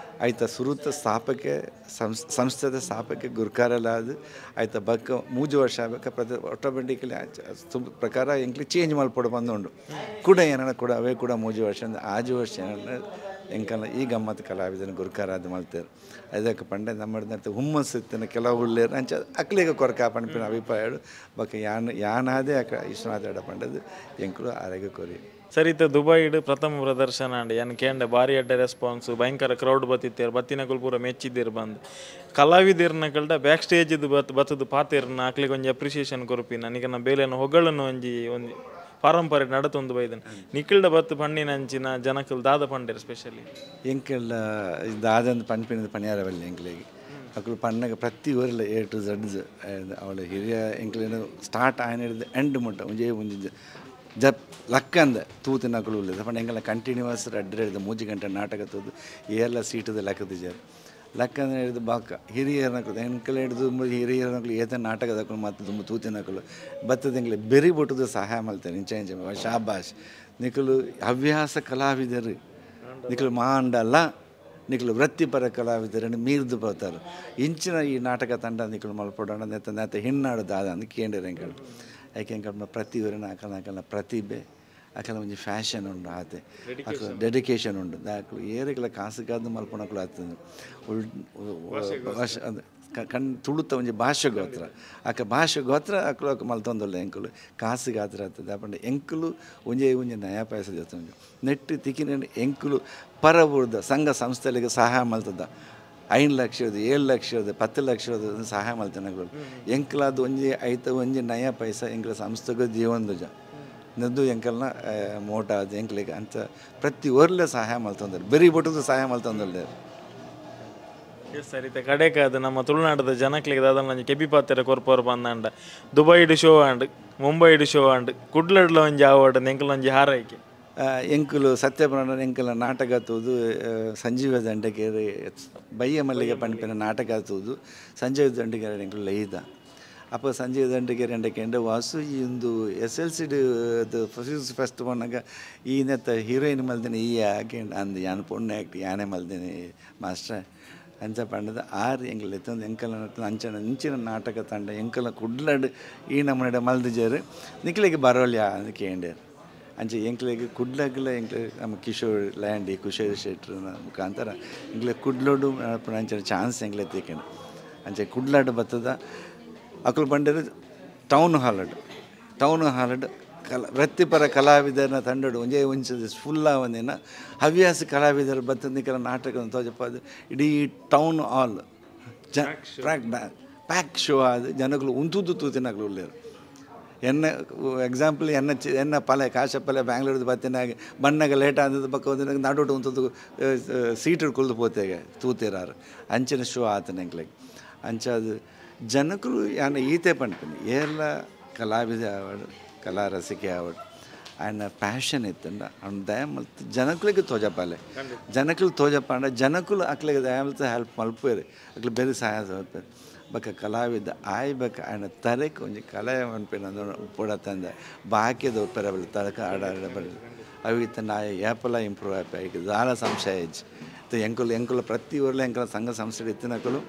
G: ಆಯ್ತ ಸುರುತ ಸ್ಥಾಪಕ ಸಂಸ್ಥೆದ ಸ್ಥಾಪಕ ಗುರುಕಾರಲಾದ ಆಯ್ತ ಬಕ್ಕ 3 ವರ್ಷ ಆಗಬೇಕ ಪ್ರತಿ ಆಟೋಮೆಟಿಕಲಿ ತುಂಬ ಪ್ರಕಾರ ಎಂಕ್ಲಿ ಚೇಂಜ್ ಮಲ್ಪೊಡು ಬಂದುಂಡು. ಕೂಡ ಏನನ್ನ ಕೂಡ ಅವೇ ಕೂಡ 3 ವರ್ಷ 5 ವರ್ಷ ಏನನ್ನ ಎಂಕಲ್ಲ ಈ ಗಮ್ಮತ್ತು ಕಲಾವಿದನ ಗುರುಕಾರ ಅದು ಮಲ್ತೇರು. ಅದಕ್ಕೆ ಪಂಡೆ ನಮ್ಮ ಹುಮ್ಮಸ್ಸು ಇತ್ತಿನ ಕೆಲವು ಉಳ್ಳೇರು ಅಂಚೆ ಅಕ್ಲಿಗೆ ಕೊರಕ ಪಂಪಿನ ಅಭಿಪ್ರಾಯ ಬಕ್ಕ ಯಾನ್ ಯಾನಾದೇ ಅಕ್ಕ ವಿಶ್ವನಾಥ ಎಡ ಪಂಡದು ಎಂಕಲು ಆರೋಗ್ಯ ಕೊರಿ.
H: ಸರ್, ಇತ್ತ ದುಬೈಡ್ ಪ್ರಥಮ ಪ್ರದರ್ಶನ ಅಂಡ್ ಯಾನ್ ಕೇಂಡ ಭಾರಿ ಅಡ್ಡ ರೆಸ್ಪಾನ್ಸ್, ಭಯಂಕರ ಕ್ರೌಡ್ ಬತ್ತಿತ್ತೇರು, ಬತ್ತಿನಕುಲು ಪೂರ ಮೆಚ್ಚಿದ್ದೀರು ಬಂದು ಕಲಾವಿದರ್ನ ಕಲ್ಡ ಬ್ಯಾಕ್ ಸ್ಟೇಜ್ ಬತ್ತದು ಪಾತೇರ್ನ ಅಕ್ಲಿಗೆ ಒಂಜಿ ಅಪ್ರಿಸಿಯೇಷನ್ ಕೊರ್ಪಿನ ನಿಕನ ಬೇಲೆನ ಹೊಗಳನ್ನು ಒಂಜಿ ಒಂಜಿ ಪಾರಂಪರೆ ನಡತೊಂದು ಬೈದನ್ ನಿಖಿಲ್ಡ ಬತ್ತು ಪಣ್ಣಿನ ಅಂಚಿನ ಜನಕಲ್ ದಾದ ಪಂಡೇರು ಸ್ಪೆಷಲಿ.
G: ಎಂಕೆಲ್ಲ ದಾದಂದು ಪನ್ಪಿನದು ಪಣಿಯಾರವಲ್ಲ ಎಂಕ್ಲಿಗೆ ಅಕ್ಲು ಪಣ್ಣಗ ಪ್ರತಿ ಊರಲ್ಲ ಎ ಟು ಝಡ್ ಅವಳ ಹಿರಿಯ ಎಂಕ್ಲೇನು ಸ್ಟಾರ್ಟ್ ಆಯ್ನ ಹಿಡಿದು ಎಂಡ್ ಮುಟ್ಟ ಒಂಜೇ ಒಂಜಿ ಜಪ್ ಲಕ್ಕಂದ ತೂತಿನ ಅಕಲು ಉಳ್ಳದು ಪಂಡ ಎಂಕೆಲ್ಲ ಕಂಟಿನ್ಯೂಸ್ ರಡ್ಡು ಹಿಡಿದು 3 ಗಂಟೆ ನಾಟಕ ತೂದು ಎಲ್ಲ ಸೀಟದ ಲಕ್ಕದ ಜಾರು ಲಕ್ಕಂದ ಹಿಡಿದು ಬಾಕ ಹಿರಿಯರನಕಲು ಎಂಕಲ ಹಿಡಿದು ಹಿರಿಯರನಕಲು ಏತ ನಾಟಕದಕ್ಕಲು ಮತ್ತು ತುಂಬ ತೂತಿನಕಲು ಬತ್ತದ ಎಂಕ್ಲೆ ಬೆರಿ ಬೊಟ್ಟದು ಸಹಾಯ ಮಲ್ತೇನೆ ಇಂಚ ಇಂಚ ಶಾಬಾಷ್ ನಿಕಲು ಹವ್ಯಾಸ ಕಲಾವಿದರು ನಿಕಲು ಮಾಂಡಲ್ಲ ನಿಕಲು ವೃತ್ತಿಪರ ಕಲಾವಿದರನ್ನು ಮೀರ್ದು ಬರ್ತಾರೆ. ಇಂಚಿನ ಈ ನಾಟಕ ತಂಡ ನಿಕಲು ಮಲ್ಪೊಡೋಣ ನೆತ್ತ ನೆತ್ತ ಹಿನ್ನಾಡು ದಾದ ಅಂದ್ ಕೇಂದ್ರ ಎಂಕಲು ಯಾಕೆ ಎಂಕಲ್ ಪ್ರತಿಯೊರಿನ ಅಕಲ ಅಕಲ್ನ ಪ್ರತಿಭೆ ಅಕಲ ಒಂಜಿ ಫ್ಯಾಷನ್ ಉಂಡು ಆತೆ ಅಕಲ ಡೆಡಿಕೇಶನ್ ಉಂಡು ದಾಕಲು ಏರಿಗಲ ಕಾಸುಗಾದ ಮಲ್ಪೊಣಕಲು ಆಗ್ತದೆ ಕಣ್ ತುಳುತ ಒಂಜಿ ಭಾಷೆ ಗೋತ್ರ ಆಕ ಭಾಷೆ ಗೋತ್ರ ಅಕಲು ಅಕ ಮಲ್ತೊಂದುಲ್ಲ ಎಂಕುಲು ಕಾಸುಗಾತ್ರ ಆಗ್ತದೆ ಅಪಂಡ ಎಂಕುಲು ಒಂಜೇ ಒಂಜಿ ನಯಾ ಪಾಯಸ ಜೊತೆ ನೆಟ್ಟು ತಿಕ್ಕಿನ ಎಂಕುಲು ಪರಬೂರ್ದ ಸಂಘ ಸಂಸ್ಥೆಗಳಿಗೆ ಸಹಾಯ ಮಲ್ತದ 5 ಲಕ್ಷದ 7 ಲಕ್ಷದ 10 ಲಕ್ಷದ ಸಹಾಯ ಮಲ್ತನಗಳು ಎಂಕಲಾದ ಒಂಜಿ ಐತ ಒಂಜಿ ನಯಾ ಪೈಸಾ ಎಂಕಲ ಸಂಸ್ಥೆಗೆ ಜೀವನದುಜ ನದ್ದು ಎಂಕಲ್ನ ಮೋಟ ಅದು ಎಂಕ್ಲಿಗೆ ಅಂತ ಪ್ರತಿ ಊರಲ್ಲೇ ಸಹಾಯ ಮಲ್ತಂದ್ರೆ ಬೆರಿ ಬೊಟ್ಟದು ಸಹಾಯ ಮಲ್ತಂದ್ರೆ.
H: ಎಸ್ ಸರ್, ಇತ್ತೆ ಕಡೆಕಾದ ನಮ್ಮ ತುಳುನಾಡದ ಜನಕ್ಲಿಗೆ ದಾದ ಒಂಜಿ ಕೆಬಿ ಪಾತೆರ ಕೊರ್ಪೋರು ಬಂದಾಂಡ ದುಬೈಡ್ ಶೋ ಆಂಡ್ ಮುಂಬೈಡ್ ಶೋ ಆಂಡ್ ಕುಡ್ಲಡ್ಲ ಒಂಜಿ ಆವಡ್ ಎಂಕಲ್ ಒಂಜಿ ಹಾರೈಕೆ.
G: ಎಂಕುಲು ಸತ್ಯಪ್ರಾಣ ಎಂಕಲ ನಾಟಕ ತೂದು ಸಂಜೀವ ದಂಡಗೇರಿ ಬಯ್ಯ ಮಲ್ಲಿಗೆ ಪನ್ಪಿನ ನಾಟಕ ತೂದು ಸಂಜೀವ ದಂಡಗೇರಿ ಎಂಕುಲು ಲೈದ. ಅಪ್ಪ ಸಂಜೀವ ದಂಡಗೇರಿ ಎಂಡಕೆಂಡ ವಾಸು ಇಂದು ಎಸ್ ಎಲ್ ಸಿ ಫಸ್ಟ್ ಪೋನಾಗ ಈ ನೆತ್ತ ಹೀರೋಯಿನ್ ಮಲ್ದಿನಿ ಈ ಆಕೆ ಅಂದು ಯಾನ್ ಪೊಣ್ಣು ಆ್ಯಕ್ಟ್ ಯಾನೇ ಮಲ್ದಿನಿ ಮಾಸ್ಟ್ರ ಅಂಚ ಪಂಡದ ಆರು ಎಂಕಲ್ ಎತ್ತೊಂದು ಎಂಕಲ ಅಂಚನ ಇಂಚಿನ ನಾಟಕ ತಂಡ ಎಂಕಲ ಕುಡ್ಲಡ್ ಈ ನಮ್ಮನೆಡ ಮಲ್ದಿಜಾರು ನಿಕ್ಲಿಗೆ ಬರೋಲ್ಯಾ ಅಂತ ಕೇಂಡೇರು. ಅಂಚೆ ಎಂಕ್ಲೆಗ್ ಕುಡ್ಲಗ್ಲ ಎಂಕ್ಲೆ ನಮ್ಮ ಕಿಶೋರ್ ಲ್ಯಾಂಡಿ ಕುಶೋರ್ ಶೆಟ್ರನ ಮುಖಾಂತರ ಎಂಕ್ಲೆ ಕುಡ್ಲೋಡು ಅಂಚೆ ಚಾನ್ಸ್ ಎಂಕ್ಲೆ ತೇಕೆಂಡು ಅಂಚೆ ಕುಡ್ಲಾಡು ಬತ್ತದ ಅಕುಲು ಬಂಡೇರು ಟೌನ್ ಹಾಲಡ್ ಕಲ ವೃತ್ತಿಪರ ಕಲಾವಿದರನ್ನ ತಂಡಡು ಒಂಜೇ ಒಂಚ ಫುಲ್ ಆವಂದಿನ ಹವ್ಯಾಸ ಕಲಾವಿದರು ಬತ್ತಂದಿಕರ ನಾಟಕ ತೋಜಪ್ಪ ಇಡೀ ಟೌನ್ ಹಾಲ್ ಜ ಪ್ಯಾಕ್ ಶೋ ಅದು ಜನಗಳು ಉಂತುದ್ದು ತೂತಿನಾಗಲು ಉಳ್ಳೇರು. ಎನ್ನ ಎಕ್ಸಾಂಪಲ್ ಎನ್ನ ಎನ್ನ ಪಲೆ ಕಾಶ ಪಲೆ ಬ್ಯಾಂಗ್ಳೂರ್ದು ಬತ್ತಿನಾಗ ಬಣ್ಣಗ ಲೇಟ್ ಆದದ್ದು ಪಕ್ಕ ಒಂದು ನಡುಟು ಉಂತದ್ದು ಸೀಟ್ ಕುಲ್ದು ಪೋತೆಗೆ ತೂತಿರಾರು ಅಂಚಿನ ಶೋ ಆತನ ಎಂಕ್ಲೆಗ್ ಅಂಚ ಅದು ಜನಕರು ಯಾನ ಈತೆ ಪನ್ಪಿನಿ ಏರ್ಲ ಕಲಾವಿದ ಆವಡ್ ಕಲಾ ರಸಿಕೆ ಆವಡ್ ಆಯನ ಪ್ಯಾಷನ್ ಇತ್ತಂಡ ಅವ್ನ ದಯ ಮಲ್ತು ಜನಕುಲಿಗೆ ತೋಜಪಾಲೆ ಜನಕುಲು ತೋಜಪಾಂಡ ಜನಕುಲು ಅಕ್ಲೆಗೆ ದಯ ಮಲ್ತು ಹೆಲ್ಪ್ ಮಲ್ಪೇರು ಅಕ್ಲೆ ಬೇರೆ ಸಹಾಯ ಮಲ್ಪೇರು ಬೊಕ್ಕ ಕಲಾವಿದ ಆಯ್ಬೇಕ ಆಯನ ತರೆಕ್ ಒಂಜಿ ಕಲೆ ಪನ್ಪಿನ ಉಪ್ಪುಡ ತಂದೆ ಬಾಕಿದ ಉಪ್ಪೆರ ಬಲ್ಲಿ ತರಕ ಆಡ ಬರಲಿ ಅವು ಇತ್ತ ನಾಯ ಏಪಲ ಇಂಪ್ರೂವ್ ಆಪೆ ಐಕ್ ದಾಲ ಸಂಶಯ ಇಜ್ಜಿ ಎಂಕುಲು ಎಂಕುಲು ಪ್ರತಿ ಊರ್ಲ ಎಂಕಲ ಸಂಘ ಸಂಸ್ಥೆ ಇತ್ತಿನಕುಲು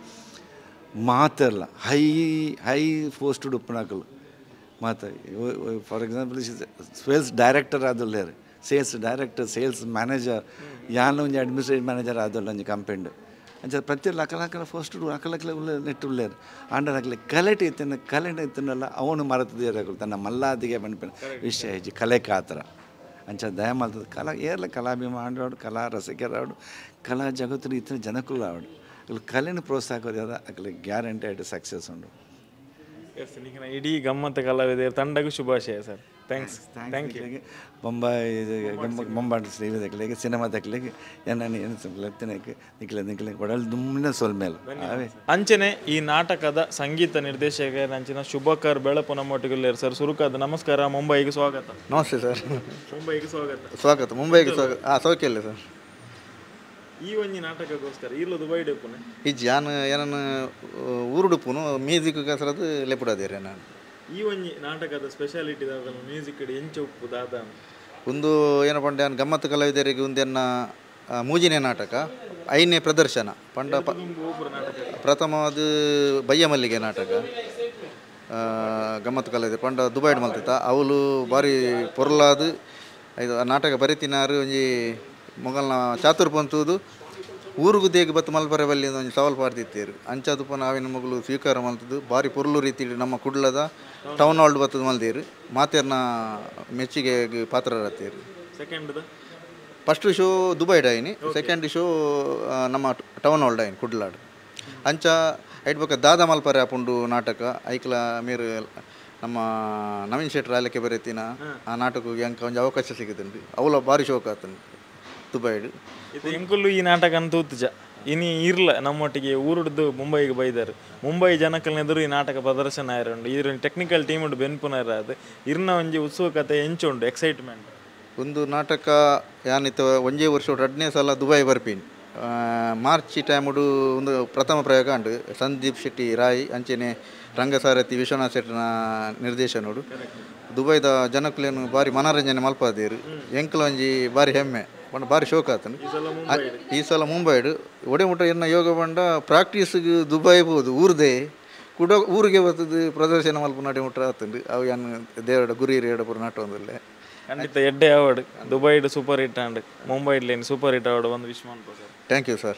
G: ಮಾತೆರ್ಲ ಹೈ ಹೈ ಪೋಸ್ಟೆಡ್ ಉಪ್ಪುನಕುಲು ಮಾತ ಫಾರ್ ಎಕ್ಸಾಂಪಲ್ ಸೇಲ್ಸ್ ಡೈರೆಕ್ಟರ್ ಆದುಲ್ಲೇರು ಸೇಲ್ಸ್ ಡೈರೆಕ್ಟರ್ ಸೇಲ್ಸ್ ಮ್ಯಾನೇಜರ್ ಯಾನ್ ಒಂಜಿ ಅಡ್ಮಿನಿಸ್ಟ್ರೇಟಿವ್ ಮ್ಯಾನೇಜರ್ ಆದುಲ್ಲ ಒಂಜಿ ಕಂಪೆಂಡ್ ಅಂಚ ಪ್ರತಿ ಲಕ್ಕ ಲಕ್ಕಲ ಫಸ್ಟ್ ಅಕಲಕ್ಕಲ ಉಳ್ಳ ನೆಟ್ಟು ಉಳ್ಳೇರು ಆಂಡ ಅಕ್ಲೆ ಕಲೆಟ್ ಇತ್ತಿನ ಕಲೆಟ್ ಇತ್ತಿನಲ್ಲ ಅವನು ಮರೆತದೇ ತನ್ನ ಮಲ್ಲಾದಿಗೆ ಪನ್ಪಿನ ವಿಷಯ ಹೆಚ್ಚು ಕಲೆ ಕಾತರ ಅಂಚ ದಯ ಮಲ್ತದ ಕಲಾ ಏರ್ಲ ಕಲಾಭಿಮಾನರಾಡು ಕಲಾ ರಸಿಕರಾಡು ಕಲಾ ಜಗತ್ತು ಇತ್ತಿನ ಜನಕುಲು ಆವಡು ಅಕ್ಲೆ ಕಲೆನ ಪ್ರೋತ್ಸಾಹ ಕೊರ್ಯದ ಅಕ್ಲೆ ಗ್ಯಾರಂಟಿ ಆಯ್ತು ಸಕ್ಸಸ್ ಉಂಡು.
H: ಎಸ್ ನಿಖನ ಇಡೀ ಗಮ್ಮತ್ತ ಕಲಾವಿದ ತಂಡಗೂ ಶುಭಾಶಯ sir. Thanks thank you.
G: Bombay Bombay ಶ್ರೀವಿದಕ್ಲೆಗೆ cinema ತಕ್ಲೆಗೆ ಎನ್ನ ಏನು ನಿಖಲೆ ನಿಖಲೆ ಒಡಲ್ ದುಮ್ಮಿನ ಸೊಲ್ಮೇಲೆ ಅವೇ.
H: ಅಂಚನೆ ಈ ನಾಟಕದ ಸಂಗೀತ ನಿರ್ದೇಶಕರ ಅಂಚಿನ ಶುಭಕರ್ ಬೆಳಪು ನಮ್ಮೊಟ್ಟಿಗೆ ಸರ್. ಸುರುಕಾದ ನಮಸ್ಕಾರ, ಮುಂಬೈಗೆ ಸ್ವಾಗತ.
E: ನಮಸ್ತೆ ಸರ್.
H: ಮುಂಬೈಗೆ ಸ್ವಾಗತ.
E: ಸ್ವಾಗತ ಮುಂಬೈಗೆ ಸ್ವಾಗತ. ಹಾಂ ಸೌಖ್ಯ ಇಲ್ಲ ಸರ್.
H: ಈ ಒಂಜಿ ನಾಟಕಕ್ಕೋಸ್ಕರ ಇರ್ಲ ದುಬೈ ಡೆಪ್ಪುನೆ
E: ಇಜ್ಜಿ ಯಾನ್ ಏನನ್ನು ಊರುಡುಪ್ಪುನು ಮ್ಯೂಸಿಕ್ ಕಸರದು ಲೆಪುಡಾದೇರೆ ನಾನು.
H: ಈ ಒಂಜಿ ನಾಟಕದ ಸ್ಪೆಷಾಲಿಟಿ ದಾದ ಮ್ಯೂಸಿಕ್ ಎಂಚ ಉಪ್ಪು ದಾದ
E: ಒಂದು ಏನ ಪಂಡ ಯಾನ್ ಗಮ್ಮತ್ತು ಕಲಾವಿದರಿಗೆ ಒಂದೆನ್ನ ಮೂಜಿನೇ ನಾಟಕ ಐನೇ ಪ್ರದರ್ಶನ ಪಂಡ ಪ್ರಥಮವಾದ ಬಯ್ಯಮಲ್ಲಿಗೆ ನಾಟಕ ಗಮ್ಮತ್ತು ಕಲಾವಿದರು ಪಂಡ ದುಬೈಡ್ ಮಲ್ತಿತ್ತ ಅವಳು ಭಾರಿ ಪೊರ್ಲಾದು ಇದು ನಾಟಕ ಬರಿತಿನಾರು ಒಂಜಿ ಮೊಗಲ್ನ ಚಾತುರ್ಪಂತುದು ಊರುಗು ದೇಗ್ ಬತ್ತು ಮಲ್ಪರೆ ಬಲ್ಲಿ ಒಂಜಿ ಸವಾಲು ಪಾಡ್ದಿತ್ತೇರು ಅಂಚಾದುಪ್ಪ ನಾವಿನ ಮಗಳು ಸ್ವೀಕಾರ ಮಲ್ತದ್ದು ಭಾರಿ ಪೊರ್ಲು ರೀತಿ ನಮ್ಮ ಕುಡ್ಲದ ಟೌನ್ ಹಾಲ್ ಬತ್ತದ ಮಲ್ದೇರು ಮಾತೇರ್ನ ಮೆಚ್ಚುಗೆ ಪಾತ್ರರಾತೇರು. ಫಸ್ಟ್ ಶೋ ದುಬೈಡ್ ಆಯ್ನಿ, ಸೆಕೆಂಡ್ ಶೋ ನಮ್ಮ ಟೌನ್ ಹಾಲ್ ಆಯ್ನಿ ಕುಡ್ಲಾಡ್. ಅಂಚ ಐಟ್ ಬೊಕ್ಕ ದಾದ ಮಲ್ಪರೆ ಆಪುಂಡು ನಾಟಕ ಐಕ್ಲ ಮೇರು ನಮ್ಮ ನವೀನ್ ಶೆಟ್ಟರ್ ಆಲಕ್ಕೆ ಬರೀತಿನ ಆ ನಾಟಕಕ್ಕೆ ಅಂಕ ಒಂಜಿ ಅವಕಾಶ ಸಿಗುತ್ತುಂಡು ಅವಳ ಭಾರಿ ಶೋಕ ಆತುಂಡು ದುಬೈಡ್.
H: ಇದು ಎಂಕುಲು ಈ ನಾಟಕ ಅಂತ ತೂತುಜ ಇನಿ ಇರ್ಲ ನಮ್ಮೊಟ್ಟಿಗೆ ಊರುಡ್ದು ಮುಂಬೈಗೆ ಬೈದಾರು ಮುಂಬೈ ಜನಕಲ್ನೆದುರು ಈ ನಾಟಕ ಪ್ರದರ್ಶನ ಆಯಿರುಂಡು ಇದ್ರ ಟೆಕ್ನಿಕಲ್ ಟೀಮ್ ಉಂಡು ಬೆನ್ಪುನರ ಅದು ಇರ್ನ ಒಂಜಿ ಉತ್ಸುಕತೆ ಎಂಚುಂಡು ಎಕ್ಸೈಟ್ಮೆಂಟ್.
E: ಒಂದು ನಾಟಕ ಯಾನಿತ ಒಂಜೇ ವರ್ಷ ರಡ್ನೇ ಸಲ ದುಬೈ ಬರ್ಪೀನಿ ಮಾರ್ಚ್ ಟೈಮುಡು ಒಂದು ಪ್ರಥಮ ಪ್ರಯೋಗ ಉಂಡು ಸಂದೀಪ್ ಶೆಟ್ಟಿ ರಾಯ್ ಅಂಚೆನೆ ರಂಗಸಾರಥಿ ವಿಶ್ವನಾಥ್ ಶೆಟ್ಟಿನ ನಿರ್ದೇಶನೋಡು ದುಬೈದ ಜನಕುಲೇನು ಭಾರಿ ಮನೋರಂಜನೆ ಮಲ್ಪಾದೇರು ಎಂಕಲ ಒಂಜಿ ಭಾರಿ ಹೆಮ್ಮೆ ಪಂಡ ಭಾರಿ ಶೋಕ ಆತನು. ಈ ಸಲ ಮುಂಬೈಡು ಒಡೆ ಮುಟ್ಟ ಎನ್ನ ಯೋಗ ಪಂಡ ಪ್ರಾಕ್ಟೀಸ್ಗೆ ದುಬೈ ಪೋದು ಊರ್ದೇ ಕೂಡ ಊರಿಗೆ ಬರ್ತದೆ ಪ್ರದರ್ಶನ ಮಲ್ಪ ನಡೆ ಮುಟ್ಟ ಆತಂಡು ಅವು ಯಾನ್ ದೇವರ ಗುರಿ ಪೂರ ನಾಟ ಒಂದಿಲ್ಲ.
H: ಖಂಡಿತ ಎಡ್ಡೆ ಅವಾರ್ಡ್ ದುಬೈಡ್ ಸೂಪರ್ ಹಿಟ್ ಆಂಡ್ ಮುಂಬೈಡ್ಲೇನು ಸೂಪರ್ ಹಿಟ್ ಅವಾರ್ಡ್ ಒಂದು ವಿಶ್ ಮನ್ಪು ಸರ್.
E: Thank you sir.